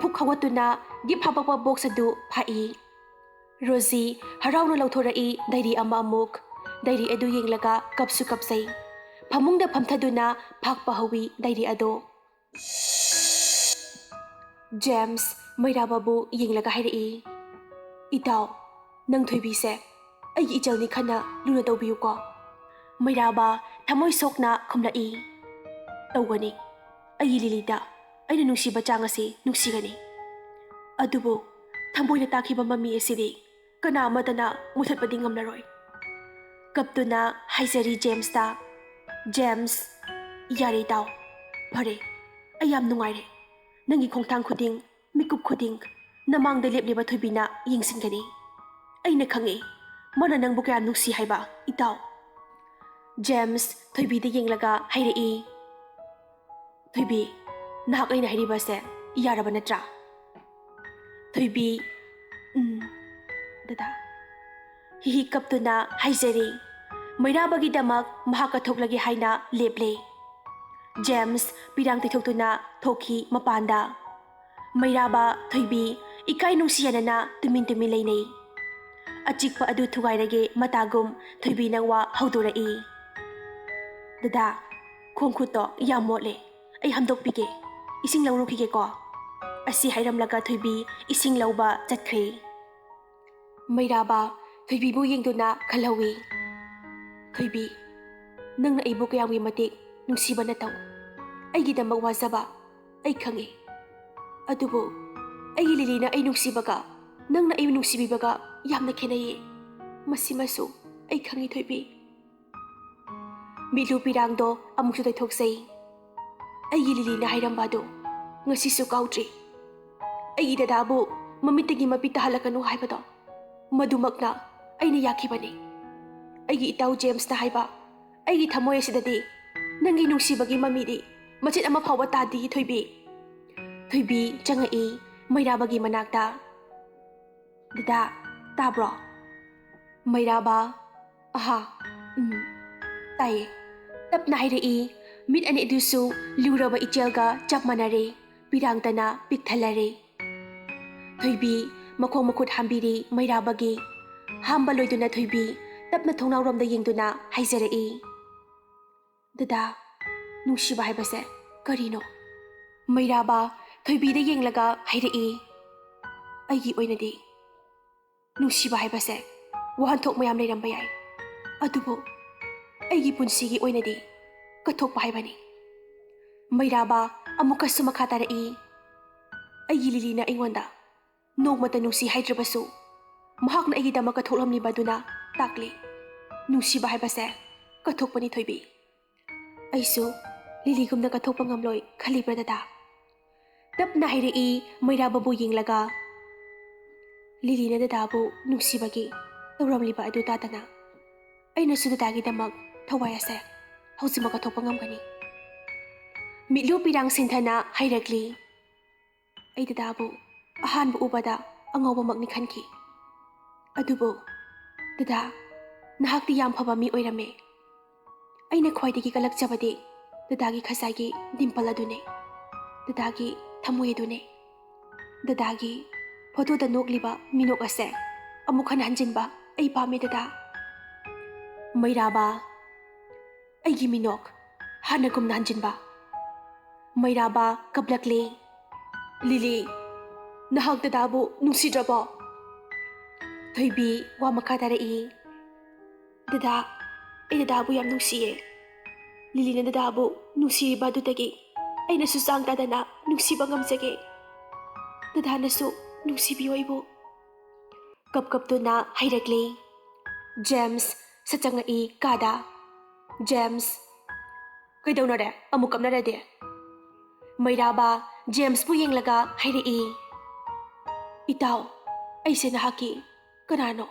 ꯐꯨꯛ ꯍꯧꯒꯠꯇꯨꯅ ꯒꯤꯞ ꯍꯥꯄꯛꯄ ꯕꯣꯛꯁ ꯑꯗꯨ ꯐꯥꯛꯏ꯫ ꯔꯣꯖꯤ ꯍꯔꯥꯎꯅ ꯂꯧꯊꯣꯔꯛꯏ ꯗꯥꯏꯔꯤ ꯑꯃ ꯑꯃꯨꯛ꯫ ꯗꯥꯏꯔꯤ ꯑꯗꯨ ꯌꯦꯡꯂꯒ ꯀꯞꯁꯨ ꯀꯞꯆꯩ꯫ ꯐꯃꯨꯡꯗ ꯐꯝꯊꯗꯨꯅ ꯐꯥꯛꯄ ꯍꯧꯏ ꯗꯥꯏꯔꯤ ꯑꯗꯣ꯫ ꯖꯦꯝꯁ ꯃꯩꯔꯥꯕꯕꯨ ꯌꯦꯡꯂꯒ ꯍꯥꯏꯔꯛꯏ, "ꯏꯇꯥꯎ, ꯅꯪ ꯊꯣꯏꯕꯤꯁꯦ ꯑꯩꯒꯤ ꯏꯆꯜꯅꯤ ꯈꯟꯅ ꯂꯨꯅ ꯇꯧꯕꯤꯌꯨꯀꯣ꯫" ꯃꯩꯔꯥꯕ ꯊꯃꯣꯏ ꯁꯣꯛꯅ ꯈꯨꯝꯂꯛꯏ, "ꯇꯧꯒꯅꯤ꯫ ꯑꯩꯒꯤ ꯂꯤꯂꯤꯗ ꯑꯩꯅ ꯅꯨꯡꯁꯤꯕ ꯆꯥꯡ ꯑꯁꯤ ꯅꯨꯡꯁꯤꯒꯅꯤ꯫ ꯑꯗꯨꯕꯨ ꯊꯃꯣꯏꯅ ꯇꯥꯈꯤꯕ ꯃꯃꯤ ꯑꯁꯤꯗꯤ ꯀꯅꯥ ꯑꯃꯠꯇꯅ ꯃꯨꯊꯠꯄꯗꯤ ꯉꯝꯂꯔꯣꯏ꯫" ꯀꯞꯇꯨꯅ ꯍꯥꯏꯖꯔꯤ ꯖꯦꯝꯁꯇ꯫ ꯖꯦꯝꯁ, "ꯌꯥꯔꯦ ꯏꯇꯥꯎ, ꯐꯔꯦ, ꯑꯩ ꯌꯥꯝ ꯅꯨꯡꯉꯥꯏꯔꯦ꯫ ꯅꯪꯒꯤ ꯈꯣꯡꯊꯥꯡ ꯈꯨꯗꯤꯡ, ꯃꯤꯀꯨꯞ ꯈꯨꯗꯤꯡ ꯅꯃꯥꯡꯗ ꯂꯦꯞꯂꯤꯕ ꯊꯣꯏꯕꯤꯅ ꯌꯦꯡꯁꯤꯟꯒꯅꯤ꯫ ꯑꯩꯅ ꯈꯪꯏ, ꯃꯥꯅ ꯅꯪꯕꯨ ꯀꯌꯥꯝ ꯅꯨꯡꯁꯤ ꯍꯥꯏꯕ, ꯏꯇꯥꯎ꯫" ꯖꯦꯝꯁ ꯊꯣꯏꯕꯤꯗ ꯌꯦꯡꯂꯒ ꯍꯥꯏꯔꯛꯏ, "ꯊꯣꯏꯕꯤ, ꯅꯍꯥꯛ ꯑꯩꯅ ꯍꯥꯏꯔꯤꯕꯁꯦ ꯌꯥꯔꯕ ꯅꯠꯇ꯭ꯔꯥ?" ꯊꯣꯏꯕꯤ, "ꯎꯝ, ꯗꯗꯥ꯫" ꯍꯤꯍꯤ ꯀꯞꯇꯨꯅ ꯍꯥꯏꯖꯔꯤ꯫ ꯃꯩꯔꯥꯕꯒꯤꯗꯃꯛ ꯃꯍꯥꯛ ꯀꯠꯊꯣꯛꯂꯒꯦ ꯍꯥꯏꯅ ꯂꯦꯞꯂꯦ꯫ ꯖꯦꯝꯁ ꯄꯤꯔꯥꯡ ꯇꯩꯊꯣꯛꯇꯨꯅ ꯊꯣꯛꯈꯤ ꯃꯄꯥꯟꯗ꯫ ꯃꯩꯔꯥꯕ, ꯊꯣꯏꯕꯤ ꯏꯀꯥꯏ ꯅꯨꯡꯁꯤ ꯌꯥꯅꯅ ꯇꯨꯃꯤꯟ ꯇꯨꯃꯤꯟ ꯂꯩꯅꯩ꯫ ꯑꯆꯤꯛꯄ ꯑꯗꯨ ꯊꯨꯒꯥꯏꯔꯒꯦ ꯃꯇꯥꯒꯨꯝ ꯊꯣꯏꯕꯤꯅ ꯋꯥ ꯍꯧꯗꯣꯔꯛꯏ, "ꯗꯗꯥ, ꯈꯣꯡ ꯈꯨꯠꯇꯣ ꯌꯥꯝ ꯃꯣꯠꯂꯦ, ꯑꯩ ꯍꯥꯝꯗꯣꯛꯄꯤꯒꯦ, ꯏꯁꯤꯡ ꯂꯧꯔꯨꯈꯤꯒꯦꯀꯣ꯫" ꯑꯁꯤ ꯍꯥꯏꯔꯝꯂꯒ ꯊꯣꯏꯕꯤ ꯏꯁꯤꯡ ꯂꯧꯕ ꯆꯠꯈ꯭ꯔꯦ꯫ ꯃꯩꯔꯥꯕ ꯊꯣꯏꯕꯤꯕꯨ ꯌꯦꯡꯗꯨꯅ ꯈꯜꯍꯧꯏ, "ꯊꯣꯏꯕꯤ, ꯅꯪꯅ ꯑꯩꯕꯨ ꯀꯌꯥꯝꯒꯤ ꯃꯇꯤꯛ ꯅꯨꯡꯁꯤꯕ ꯅꯠꯇꯧ, ꯑꯩꯒꯤꯗꯃꯛ ꯋꯥꯖꯕ ꯑꯩ ꯈꯪꯏ꯫ ꯑꯗꯨꯕꯨ ꯑꯩꯒꯤ ꯂꯤꯂꯤꯅ ꯑꯩ ꯅꯨꯡꯁꯤꯕꯒ ꯅꯪꯅ ꯑꯩꯕꯨ ꯅꯨꯡꯁꯤꯕꯤꯕꯒ ꯌꯥꯝꯅ ꯈꯦꯠꯅꯩꯌꯦ꯫ ꯃꯁꯤꯃꯁꯨ ꯑꯩ ꯈꯪꯏ ꯊꯣꯏꯕꯤ꯫" ꯃꯤꯠꯂꯨ ꯄꯤꯔꯥꯡꯗꯣ ꯑꯃꯨꯛꯁꯨ ꯇꯩꯊꯣꯛꯆꯩ꯫ ꯑꯩꯒꯤ ꯂꯤꯂꯤꯅ ꯍꯥꯏꯔꯝꯕ ꯑꯗꯨ ꯉꯁꯤꯁꯨ ꯀꯥꯎꯗ꯭ꯔꯤ꯫ ꯑꯩꯒꯤ ꯗꯗꯥꯕꯨ ꯃꯃꯤꯠꯇꯒꯤ ꯃꯄꯤ ꯇꯥꯍꯜꯂꯛꯀꯅꯨ ꯍꯥꯏꯕꯗꯣ, ꯃꯗꯨꯃꯛꯅ ꯑꯩꯅ ꯌꯥꯈꯤꯕꯅꯤ꯫ ꯑꯩꯒꯤ ꯏꯇꯥꯎ ꯖꯦꯝꯁꯅ ꯍꯥꯏꯕ, ꯑꯩꯒꯤ ꯊꯃꯣꯏ ꯑꯁꯤꯗꯗꯤ ꯅꯪꯒꯤ ꯅꯨꯡꯁꯤꯕꯒꯤ ꯃꯃꯤꯗꯤ ꯃꯆꯦꯠ ꯑꯃ ꯐꯥꯎꯕ ꯇꯥꯗꯦ, ꯊꯣꯏꯕꯤ꯫ ꯊꯣꯏꯕꯤ ꯆꯪꯉꯛꯏ ꯃꯩꯔꯥꯕꯒꯤ ꯃꯅꯥꯛꯇ꯫ "ꯗꯗꯥ, ꯇꯥꯕ꯭ꯔꯣ?" ꯃꯩꯔꯥꯕ, "ꯑꯍꯥ, ꯎꯝ, ꯇꯥꯏꯌꯦ꯫" ꯇꯞꯅ ꯍꯥꯏꯔꯛꯏ꯫ ꯃꯤꯠ ꯑꯅꯤ ꯑꯗꯨꯁꯨ ꯂꯨꯔꯕ ꯏꯆꯦꯜꯒ ꯆꯞ ꯃꯥꯟꯅꯔꯦ꯫ ꯄꯤꯔꯥꯡꯇꯅ ꯄꯤꯛ ꯊꯜꯂꯔꯦ꯫ ꯊꯣꯏꯕꯤ ꯃꯈꯣꯡ ꯃꯈꯨꯠ ꯍꯥꯝꯕꯤꯔꯤ ꯃꯩꯔꯥꯕꯒꯤ꯫ ꯍꯥꯝꯕ ꯂꯣꯏꯗꯨꯅ ꯊꯣꯏꯕꯤ ꯇꯞꯅ ꯊꯣꯡꯅꯥꯎꯔꯣꯝꯗ ꯌꯦꯡꯗꯨꯅ ꯍꯥꯏꯖꯔꯛꯏ, "ꯗꯗꯥ, ꯅꯨꯡꯁꯤꯕ ꯍꯥꯏꯕꯁꯦ ꯀꯔꯤꯅꯣ?" ꯃꯩꯔꯥꯕ ꯊꯣꯏꯕꯤꯗ ꯌꯦꯡꯂꯒ ꯍꯥꯏꯔꯛꯏ, "ꯑꯩꯒꯤ ꯑꯣꯏꯅꯗꯤ ꯅꯨꯡꯁꯤꯕ ꯍꯥꯏꯕꯁꯦ ꯋꯥꯍꯟꯊꯣꯛ ꯃꯌꯥꯝ ꯂꯩꯔꯝꯕ ꯌꯥꯏ, ꯑꯗꯨꯕꯨ ꯑꯩꯒꯤ ꯄꯨꯟꯁꯤꯒꯤ ꯑꯣꯏꯅꯗꯤ ꯀꯠꯊꯣꯛꯄ ꯍꯥꯏꯕꯅꯤ꯫" ꯃꯩꯔꯥꯕ ꯑꯃꯨꯛꯀꯁꯨ ꯃꯈꯥ ꯇꯥꯔꯛꯏ, "ꯑꯩꯒꯤ ꯂꯤꯂꯤꯅ ꯑꯩꯉꯣꯟꯗ ꯅꯣꯡꯃꯇ ꯅꯨꯡꯁꯤ ꯍꯥꯏꯗ꯭ꯔꯕꯁꯨ, ꯃꯍꯥꯛꯅ ꯑꯩꯒꯤꯗꯃꯛ ꯀꯠꯊꯣꯛꯂꯝꯂꯤꯕ ꯑꯗꯨꯅ ꯇꯥꯛꯂꯤ, ꯅꯨꯡꯁꯤꯕ ꯍꯥꯏꯕꯁꯦ ꯀꯠꯊꯣꯛꯄꯅꯤ ꯊꯣꯏꯕꯤ꯫ ꯑꯩꯁꯨ ꯂꯤꯂꯤꯒꯨꯝꯅ ꯀꯠꯊꯣꯛꯄ ꯉꯝꯂꯣꯏ ꯈꯜꯂꯤꯕ꯭ꯔꯥ ꯗꯗꯥ?" ꯇꯞꯅ ꯍꯥꯏꯔꯛꯏ ꯃꯩꯔꯥꯕꯕꯨ ꯌꯦꯡꯂꯒ, "ꯂꯤꯂꯤꯅ ꯗꯗꯥꯕꯨ ꯅꯨꯡꯁꯤꯕꯒꯤ ꯇꯧꯔꯝꯂꯤꯕ ꯑꯗꯨ ꯇꯥꯗꯅ ꯑꯩꯅꯁꯨ ꯗꯗꯥꯒꯤꯗꯃꯛ ꯊꯋꯥꯏ ꯑꯁꯦ ꯍꯧꯖꯤꯛꯃꯛ ꯀꯠꯊꯣꯛꯄ ꯉꯝꯒꯅꯤ꯫" ꯃꯤꯠꯂꯨ ꯄꯤꯔꯥꯡ ꯁꯤꯟꯊꯅ ꯍꯥꯏꯔꯛꯂꯤ, "ꯑꯩ ꯗꯗꯥꯕꯨ ꯑꯍꯥꯟꯕ ꯎꯕꯗ ꯑꯉꯧꯕꯃꯛꯅꯤ ꯈꯟꯈꯤ꯫ ꯑꯗꯨꯕꯨ ꯗꯗꯥ, ꯅꯍꯥꯛꯇꯤ ꯌꯥꯝ ꯐꯕ ꯃꯤ ꯑꯣꯏꯔꯝꯃꯦ꯫ ꯑꯩꯅ ꯈ꯭ꯋꯥꯏꯗꯒꯤ ꯀꯜꯂꯛꯆꯕꯗꯤ ꯗꯗꯥꯒꯤ ꯈꯖꯥꯏꯒꯤ ꯗꯤꯝꯄꯜ ꯑꯗꯨꯅꯦ, ꯗꯗꯥꯒꯤ ꯊꯃꯣꯏ ꯑꯗꯨꯅꯦ꯫ ꯗꯗꯥꯒꯤ ꯐꯣꯇꯣꯗ ꯅꯣꯛꯂꯤꯕ ꯃꯤꯅꯣꯛ ꯑꯁꯦ ꯑꯃꯨꯛ ꯍꯟꯅ ꯍꯟꯖꯤꯟꯕ ꯑꯩ ꯄꯥꯝꯃꯦ ꯗꯗꯥ꯫" ꯃꯩꯔꯥꯕ, "ꯑꯩꯒꯤ ꯃꯤꯅꯣꯛ ꯍꯥꯟꯅꯒꯨꯝꯅ ꯍꯟꯖꯤꯟꯕ?" ꯃꯩꯔꯥꯕ ꯀꯞꯂꯛꯂꯦ꯫ "ꯂꯤꯂꯤ, ꯅꯍꯥꯛ ꯗꯗꯥꯕꯨ ꯅꯨꯡꯁꯤꯗ꯭ꯔꯕꯣ?" ꯊꯣꯏꯕꯤ ꯋꯥ ꯃꯈꯥ ꯇꯥꯔꯛꯏ, "ꯗꯗꯥ, ꯑꯩ ꯗꯗꯥꯕꯨ ꯌꯥꯝ ꯅꯨꯡꯁꯤꯌꯦ꯫ ꯂꯤꯂꯤꯅ ꯗꯗꯥꯕꯨ ꯅꯨꯡꯁꯤꯔꯤꯕ ꯑꯗꯨꯗꯒꯤ ꯑꯩꯅꯁꯨ ꯆꯥꯡ ꯇꯥꯗꯅ ꯅꯨꯡꯁꯤꯕ ꯉꯝꯖꯒꯦ꯫ ꯗꯗꯥꯅꯁꯨ ꯅꯨꯡꯁꯤꯕꯤꯌꯨ ꯑꯩꯕꯨ꯫" ꯀꯞ ꯀꯞꯇꯨꯅ ꯍꯥꯏꯔꯛꯂꯤ꯫ ꯖꯦꯝꯁ ꯁꯠ ꯆꯪꯉꯛꯏ ꯀꯥꯗ꯫ "ꯖꯦꯝꯁ, ꯀꯩꯗꯧꯅꯔꯦ? ꯑꯃꯨꯛ ꯀꯞꯅꯔꯗꯤ?" ꯃꯩꯔꯥꯕ ꯖꯦꯝꯁꯄꯨ ꯌꯦꯡꯂꯒ ꯍꯥꯏꯔꯛꯏ, "ꯏꯇꯥꯎ, ꯑꯩꯁꯦ ꯅꯍꯥꯛꯀꯤ ꯀꯅꯥꯅꯣ?"